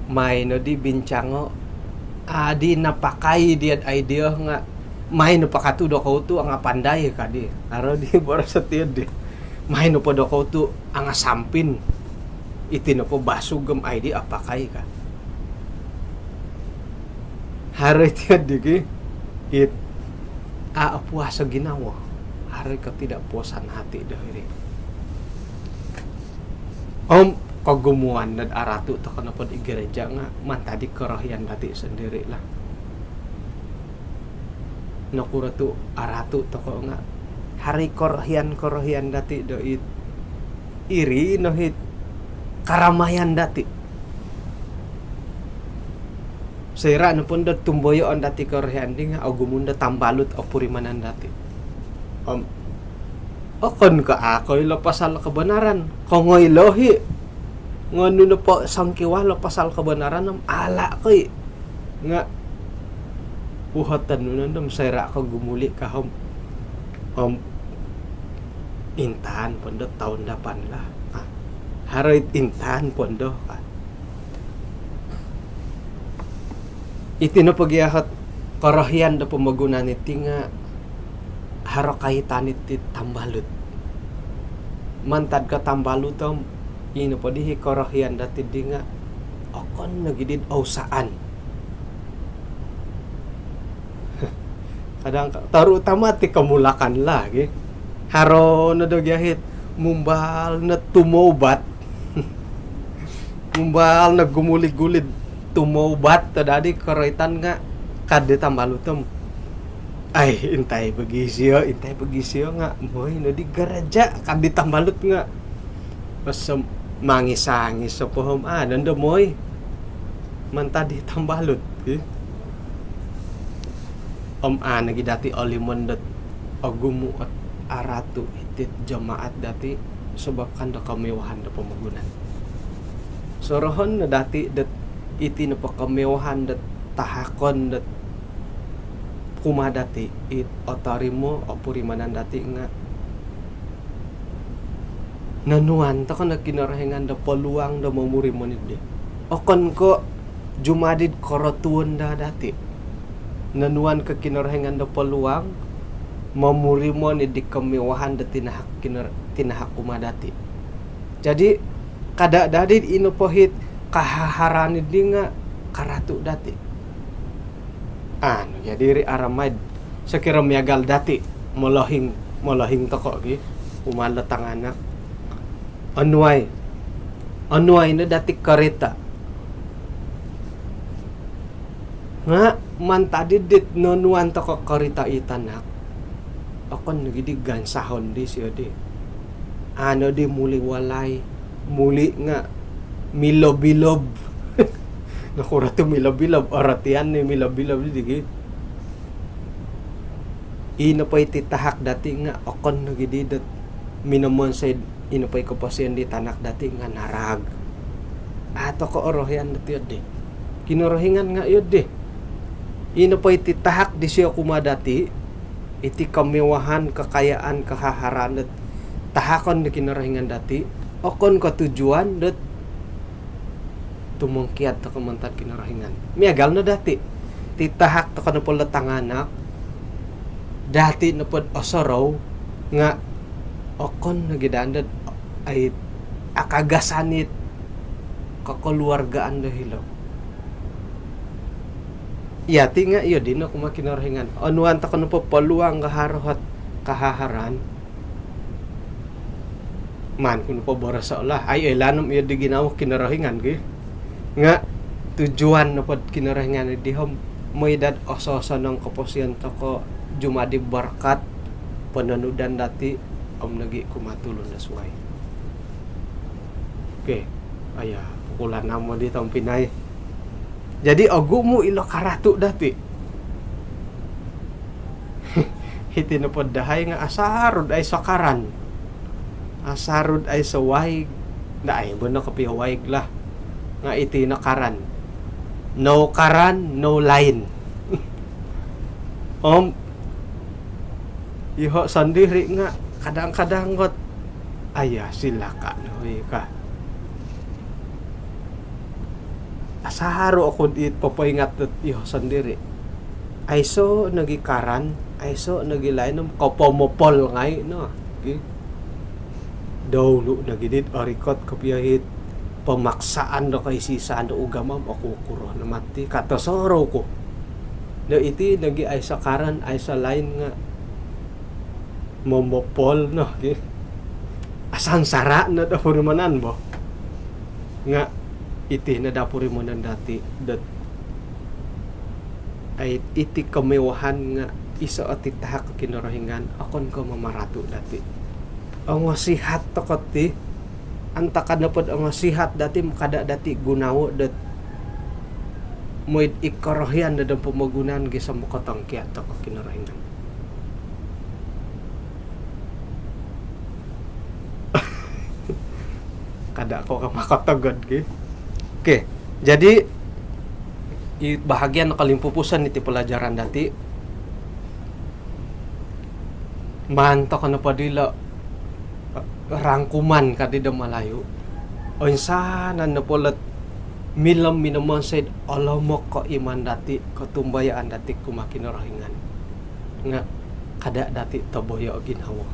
Mai no di bincango, adi napakai dia, idea nga mai no pakatu dokoyu tu anga pandai kadi. Haro di boros iti di. Mai nopo dokoyu tu anga sampin. Iti nopo basug om ai di apakai ka. Haro iti di ki, it au opuas o ginawo. Haro i ketidakpuasan hati do hiri. Om kogumuan dot aratu toko nopo di gereja nga mantad di korohian dati sendiri lah. Nokuro tu aratu toko nga haro i korohian-korohian dati do it iri no it karamayan dati. Soira nopo ndo tumboyoon dati korohian di nga ogumu ndo tambalut opurimanan dati. Om okon ko au koilo pasal kebenaran, kongoilo i. Ngonu nopo songkiwalo pasal kebenaran om ala koi. Nga uhoton nu nondo om soira ko gumuli ka om, om intaan po ndo tahun dapan lah. Ah, Haro it intangan pondo ka. Iti nopo gia ot korohian do pomogunan iti nga haro kaitan iti tambalut. Mantad ko tambalut om, ino po dii korohian dati di nga okon nogi di ousaan. Kadang, terutama ti komulakan lah, gi. Haro no do gia it mumbal no tumoubat. Mumbal no gumuli-guli tumoubat, tadadi koroitan nga ka di tambalut om, "Ai, intai po gia isio, intai po gia isio nga mooi no di gereja," ka di tambalut nga. Pas om mangis-angis o po om, ah, nondo mooi mantad di tambalut, gi. Om aa nogi dati olimon dot ogumu ot aratu iti jemaat dati sabab kan do kemewahan do pomogunan. Sorohon no dati dot iti nopo kemewahan dot tahakon dot kumaa dati, it otorimo, opurimanan dati nga nonuan toko no Kinorohingan do peluang do momurimo niddi. Okon ko jumadi do korotuon daa dati. Nonuan ko Kinorohingan do peluang momurimo niddi kemewahan do tinahak Kinor-, tinahak kumaa dati. Jadi, kada dadi ino po it kahaharan niddi nga karatu dati. Anu, jadi iri aramai do sokiro miagal dati, molohing, molohing toko, gi, kumaa do tanganak. Onuai, onuai no dati korita. Nga mantad di dit nonuan toko korita i tanak, okon nogi di gansahon disio di. Aa no di muli walai, muli nga milob-ilob. Nokuro tu milob-ilob? Orotian ni milob-ilob di, gi. Ino po iti tahak dati nga okon nogi di dot minomonsoi, ino po i koposion di tanak dati nga naraag. Aa toko orohian dot iyo di. Kinorohingan nga iyo di. Ino po iti tahak disio kumaa dati, iti kemewahan, kekayaan, kahaharan dot tahakon di Kinorohingan dati, okon ko tujuan dot tumongkiad toko mantad Kinorohingan. Miagal no dati. Ti tahak toko nopo lo tanganak, dati nopo do osorou nga okon nogi daa dot ai akagasan it kekeluargaan do hilo. Yati nga iyo dino kumaa Kinorohingan. Onuan toko nopo peluang do haro ot kahaharan, maan ku nopo boroso lah. Ai, oilaan om iyo di ginawo Kinorohingan, gi. Nga tujuan nopo do Kinorohingan di om mooi dot ososonong koposion toko, jumadi berkat pononudan dati om nogi kumaa tulun do suai. Okey. Aya, pukul anam di tompinai. Jadi, ogumu ilo karatu dati. Iti nopo dahai nga asaru do aiso karan. Asaru do aiso waig. Dai bo no kopio waig lah. Nga iti no karan. No karan, no lain. Om iho sondiri nga kadang-kadang ot, aya, silaka no i ka. Asaru oku dit popoingat dot iho sondiri. Aiso nogi karan, aiso nogi lain om kopomopol ngai no. Gi. Doulu nogi dit orikot kopio it pemaksaan do koisi-isaan do ugama om oku kuro no mati ka tosorou ku. Do iti nogi aiso karan, aiso lain nga momopol no, gi. Asansara no do purimanan bo. Nga iti no do purimanan dati dot ai, iti kemewahan nga iso ot i tahak Kinorohingan, okon ko mamaratu dati. Ongosihat toko ti, antakan nopo do ongosihat dati, kada dati gunawo dot mooi do i korohian do pomogunan gisom kotongkiad toko Kinorohingan. Kada ko ka makatagad, ki. Okey, jadi i bahagian kolimpupuson iti pelajaran dati, maan toko nopo dilo rangkuman kadi do Malayu. Oinsanan nopo lot milo minomonsoi'd olomok o iman dati', kotumbayaan dati' kumaa Kinorohingan, nga' kada' dati' toboyo' o ginawo.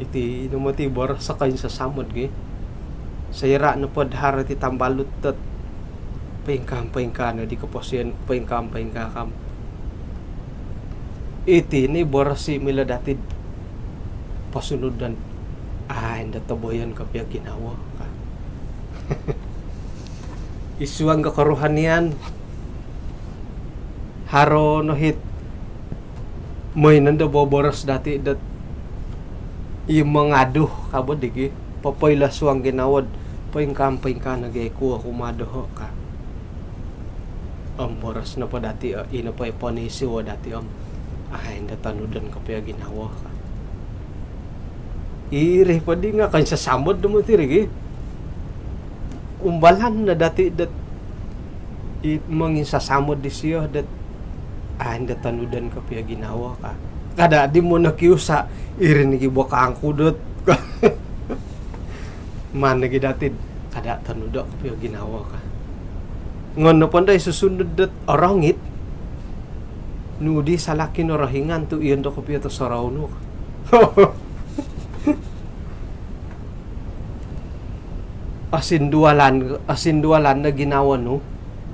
Iti no moti boros o koinsasamod gi. Soira' nopod haro ti tambalut dot poingkaa-poingkaa no di koposion, poingkaa-poingkaa kam. Iti ni boros i milo dati'd posunudon. Ai, indo toboyon kopio ginawo ka. Id suang ko koruhanian, haro no hit moi nondo boboros dati' dot i mongadu ka bo digi, popoilo suang ginawo'd poingkaa-poingkaa nogi kuo kumaa doho' ka. Om boros nopo dati', o, ino po i ponisiwo dati', om ai, indo tonudon kopio ginawo ka. Iri po di nga' koinsasamod do moti ri gi. Umbalan no dati' dot i monginsasamod disio dot, ai, indo tonudon kopio ginawo ka. Kada' di monokiusa', iri nogi bo kangku dot. Maan nogi dati'd kada' tonudo' kopio ginawo ka. Ngon nopo ndo i susunud dot orongit, nu di sala' Kinorohingan tu' iyondo kopio tosorou nu ka. Osindualan, osindualan no ginawo nu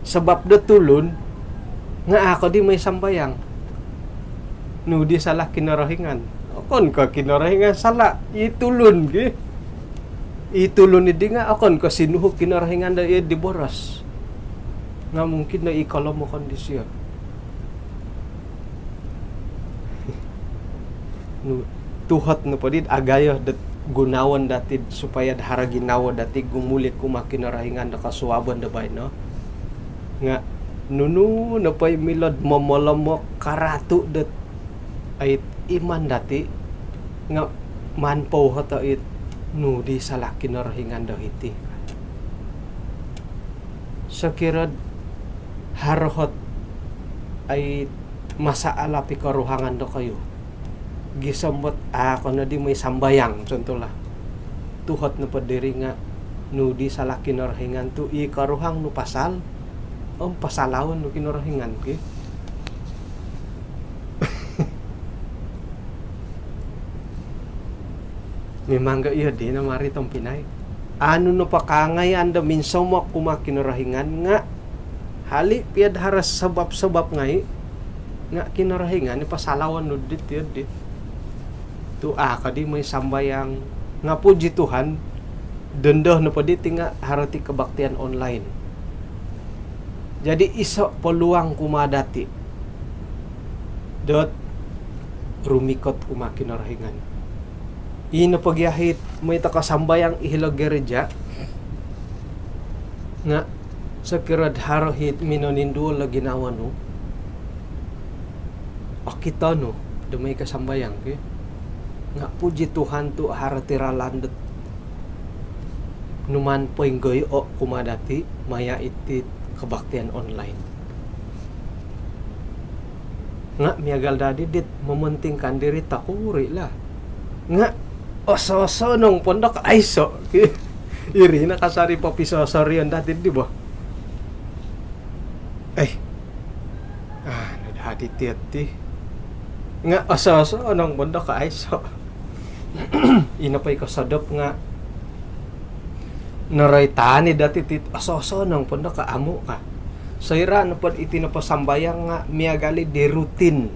sabap do tulun nga' a' ko di moi sambayang. Nu di sala' Kinorohingan? Okon ko' Kinorohingan sala', i tulun gi. I tulun iddi nga' okon ko' sinuhu' Kinorohingan do iyo di boros. Nga' mungkin do i kolomokon disio. Nu, tuhot nopo di'd agayo dot gunoon dati'd supaya'd haro ginawo dati' gumuli' kumaa Kinorohingan do kosuabon do baino. Nga' nunu nopo i milo'd momolomok karatu' dot ait iman dati' nga' maan pouhoto' it nu di sala' Kinorohingan do hiti. Sokiro'd haro hot ai masalah pikoruhangan dokoyu, gisom bot a' ko noddi moi sambayang, contohlah. Tuhot nopo diri nga' nu di sala' Kinorohingan tu' i koruhang nu pasal, om pasalaon nu Kinorohingan ki. Mimang ga' iyo dino mari tompinai. Anu nopo kaangayan do minsomok kumaa Kinorohingan nga' hali' piya'd haro sabap-sabap ngai' nga' Kinorohingan i pasalaon nu dit iyo di. Tu' a' ko di moi sambayang. Nga' puji Tuhan, dondo nopo diti nga' haro ti kebaktian online. Jadi iso' peluang kumaa dati' dot rumikot kumaa Kinorohingan. Ino pogi ahit moi toko sambayang i hilo gereja nga' sokiro'd haro hit minoninduol o ginawo nu, okito nu do moi ko sambayang ki. Nga' puji Tuhan tu' haro ti ralan dot numaan poinggoyo' kumaa dati' maya' iti kebaktian online. Nga' miagal dadi dit mementingkan diri tokuri' lah. Nga' oso-osonong pondo ko aiso'. Iri no kasari popisosorion dati' di bo. Eh, ah, anu dadi tiyo ti. Nga' oso-osonong pondo ko aiso'. Ino po i kosodop nga' noroitan i dati' ti oso-osonong pondo ko amu' ka. Soira' nopod iti nopo sambayang nga' miagal i di rutin.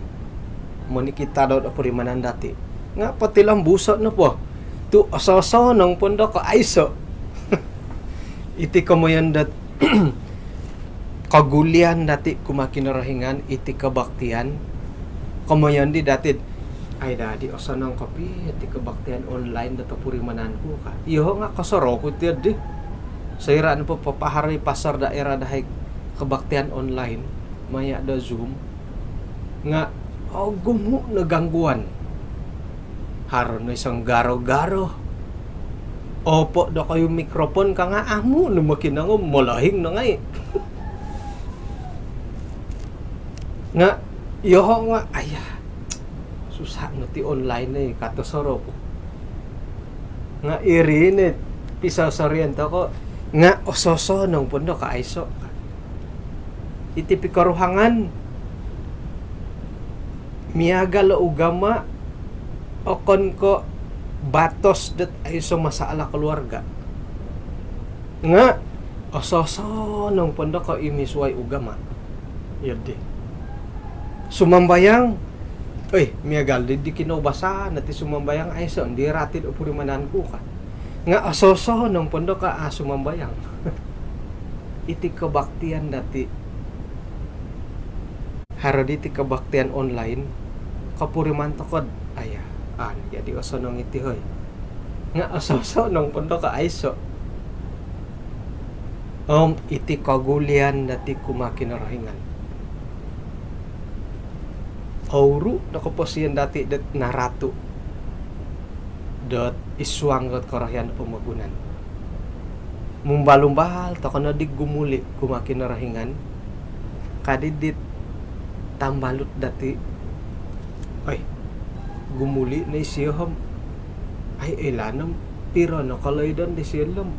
Monikita do opurimanan dati'. Nga' potilombuso' nopo tu' oso-osonong pondo ko aiso'. Iti komoyon dot kogulian dati' kumaa Kinorohingan iti kebaktian. Komoyon di dati'd, ai dadi osonong kopio ti kebaktian online dot opurimanan ku ka. Iyoho' nga' kosorou ku tiyo di. Soira' nopo papaharo i pastor daerah dahai kebaktian online maya' do Zoom nga' ogumu' no gangguan. Haro no i songgaro-garo. Opo' dokoyu mikrofon ka nga' amu' no mokinongou, molohing no ngai'. Nga' iyoho' nga' aya, susa' no ti online ni ka tosorou ku. Nga' iri ni Iso-isorian toko' nga' oso-osonong pondo ka aiso'. Iti pikoruhangan miagal o ugama' okon ko' batos dot aiso masalah keluarga. Nga' oso-osonong pondo ka i misuai ugama'. Iyo di. Sumambayang, oi, miagal di, di kinoubasan ati sumambayang, aiso' ndi rati do purimanan ku ka. Nga' oso-osonong pondo ka a sumambayang. Iti kebaktian dati'. Haro diti kebaktian online, kopuriman toko'd, aya, an, jadi osonong iti hoi. Nga' oso-osonong pondo ka aiso'. Om iti kogulian dati' kumaa Kinorohingan. Ouru' no koposion dati' dot naratu' dot isuang dot korohian do pomogunan. Mumbal-umbal toko' no di gumuli' kumaa Kinorohingan. Kadi dit tambalut dati'. Oi, gumuli' no isio om. Ai, oilaan om piro no koloidon disio om.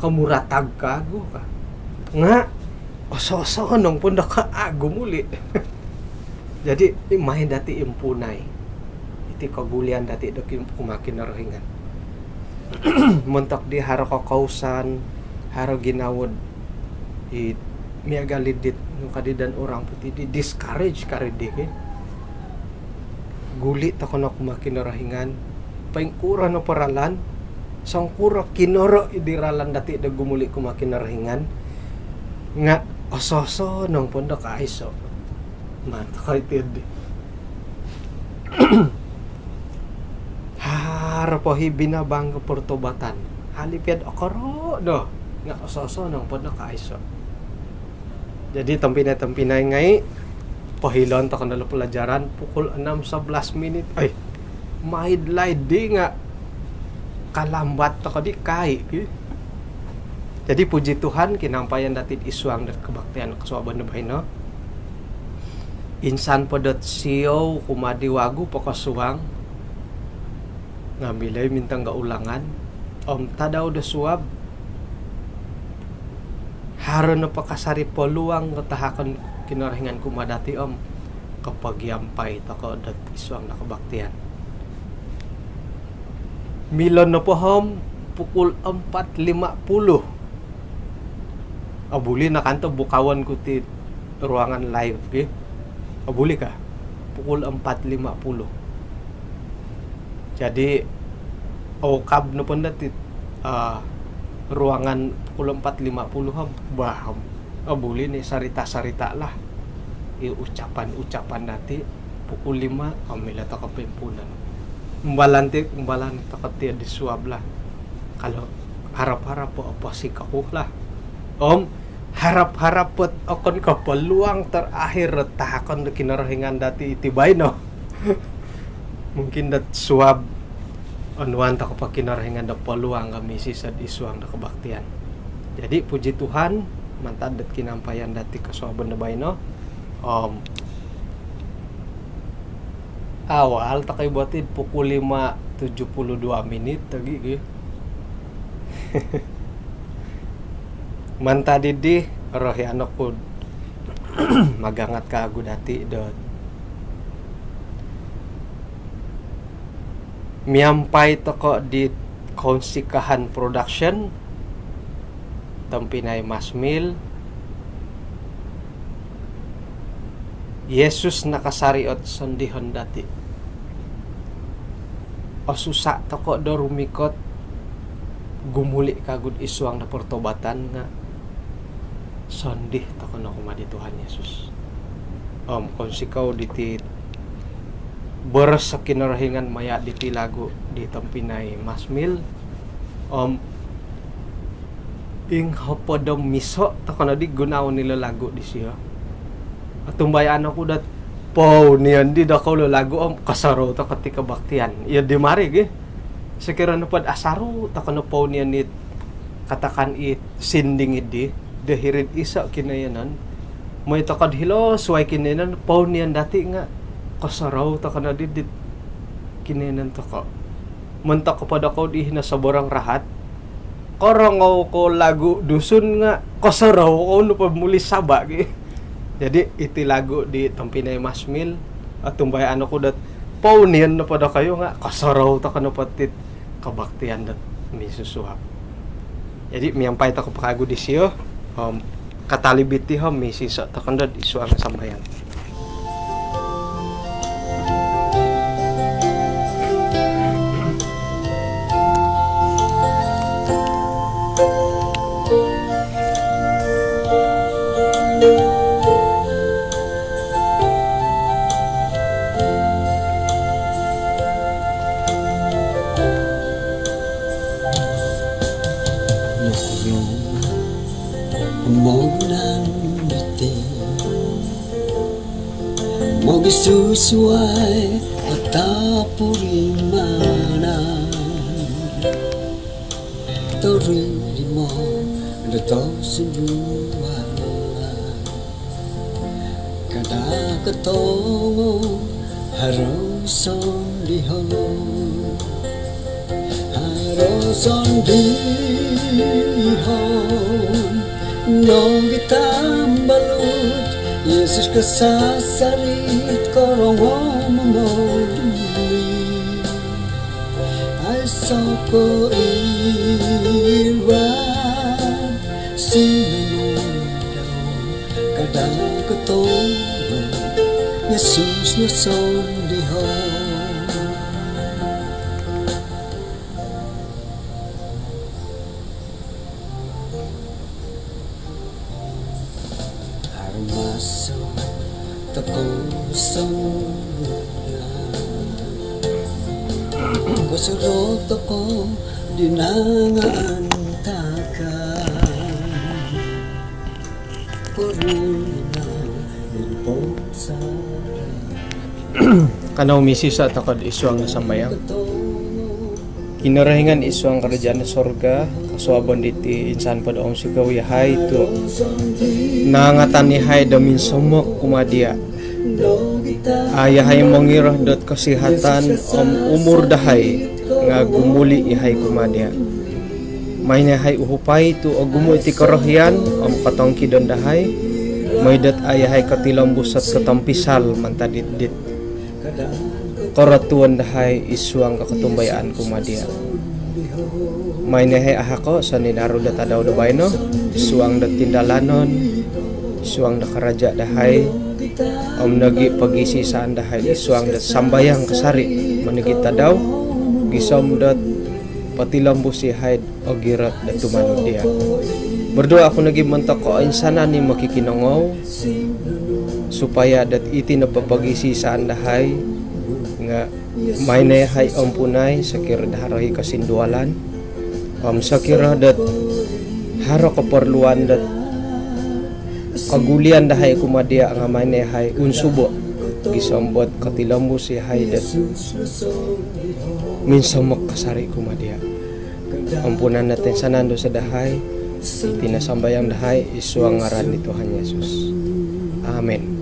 Komuratag kagu ka. Nga' oso-osonong pondo ka a gumuli'. Jadi, i mai dati' impunai iti kogulian dati' do kin-, kumaa Kinorohingan. Montok di haro kokousan, haro ginawo'd i miagal i dit, nu kadi dan orang putih di discourage kari di ki. Guli' toko' no kumaa Kinorohingan, poingkuro nopo ralan, songkuro kinoro' i di ralan dati' do gumuli' kumaa Kinorohingan, nga' oso-osonong pondo ka aiso'. Maan toko' iti di. Haro po hi binabang ko pertobatan. Hali pia'd okoro' no. Nga' oso-osonong pondo ka aiso'. Jadi, tompinai-tompinai ngai', pohilon toko' no lo pelajaran pukul enam sebelas minit. Ai, maid-laid di nga' kalambat toko' di kai ki. Jadi, puji Tuhan, kinampayan dati'd isuang dot kebaktian kosuabon do baino. Insan po dot siou kumaa di wagu pokosuang, nga' milo i mintong ga ulangan. Om tadau do suab, haro nopo kasari peluang do tahakon Kinorohingan kumaa dati' om kopogiampai toko' dot isuang do kebaktian. Milo nopo om pukul empat lima puluh. Obuli no kanto bukaon ku ti ruangan live ki. Obuli ka? Pukul empat lima puluh. Jadi, okab nopo ndo ti, ah, ruangan pukul empat lima puluh om, bah, om, obuli ni sarita-sarita lah. I ucapan-ucapan dati pukul lima, om milo toko' poimpuunon. Umbalan ti, umbalan toko' ti di suab lah. Kalau harap-harap po oposik oku lah. Om harap-harap po okon ko' peluang terakhir tahakon do Kinorohingan dati' iti baino. Mungkin dot suab onuan toko' po Kinorohingan do peluang kami sisod isuang do kebaktian. Jadi, puji Tuhan, mantad dot kinampayan dati' kosuabon do baino. Om awal toko' i boti pukul lima tujuh puluh dua minit lagi ki. Mantad iddi, orohian oku'd magangat kagu dati' dot miampai toko' di Kounsikahan Production, tompinai Masmil, Yesus nakasari' ot sondihon dati'. Osusa' toko' do rumikot gumuli' kagu'd isuang do pertobatan nga' sondih toko' no kumaa di Tuhan Yesus. Om kounsikou diti boros o Kinorohingan maya' diti lagu di tompinai Masmil. Om ing hopod om iso' toko' noddi gunoon ilo lagu disio. Otumbayaan oku dot pounion di dokou lo lagu om kosorou toko' ti kobaktian. Iyo di mari gi. Sokiro nopod asaru toko' no pounion it, katakan it sinding iddi, do hiri'd iso' kinoiyonon. Moi toko'd hilo suwai kinoiyonon, pounion dati' nga' kosorou toko' noddi dit kinoiyonon toko'. Montok po dokou di hino soborong rahat, Korongou kou lagu Dusun nga kosorou kou nopo muli Sabah gi. Jadi iti lagu di tompinai Masmil, otumbayaan oku dot pounion nopo dokoyu nga kosorou tokou nopo tit kebaktian dot misusuab. Jadi miampai tokou po kagu disio, om katalib iti om misiso tokou dot id suang sambayang. Mogunan diti mogisusuai o tapurimanan, torimo do tosunduan. Kada kotongo haro sondihon, haro sondihon nogi tambalut. Yesus kasasarit korongou momoduli. Aiso koiruan sinumundau, kada kotongo Yesus no sondihon. Arumaso tokou songunan, kosorou tokou di nangaantakan. Korunau imponsada. Kanou misiso tokou id suang sambayang. Kinorohingan id suang kerajaan sorga, kosuabon diti insan po do onsikou yahai tu nangatan yahai do minsomok kumaa dia. Au yahai mongiro dot kesihatan om umur dahai nga gumuli yahai kumaa dia. Maai no yahai uhupai tu ogumu iti korohian om kotongkidon dahai, mooi dot au yahai kotilombus ot kotompisal mantad dit, dit korotuon dahai id suang kotumbayaan kumaa dia. Maai no yahai ahako soninaru do tadau do baino, id suang do tindalanon, id suang do karaja dahai, om nogi pogisisaan dahai id suang do sambayang kasari monigit tadau, gisom dot potilombus yahai ogirot do tumanud dia. Berdoa oku nogi montok koinsanan i mokikinongou, supaya dot iti nopo pogisisaan dahai nga maai no yahai ompunai sokiro do haro i kosindualan, om sokiro dot haro keperluan dot kogulian dahai kumaa dia nga maai no yahai unsubo, gisom dot kotilombus yahai dot minsomok kasari kumaa dia. Ompunan no toinsanan dosa dahai, iti no sambayang dahai id suang ngaran di Tuhan Yesus. Amin.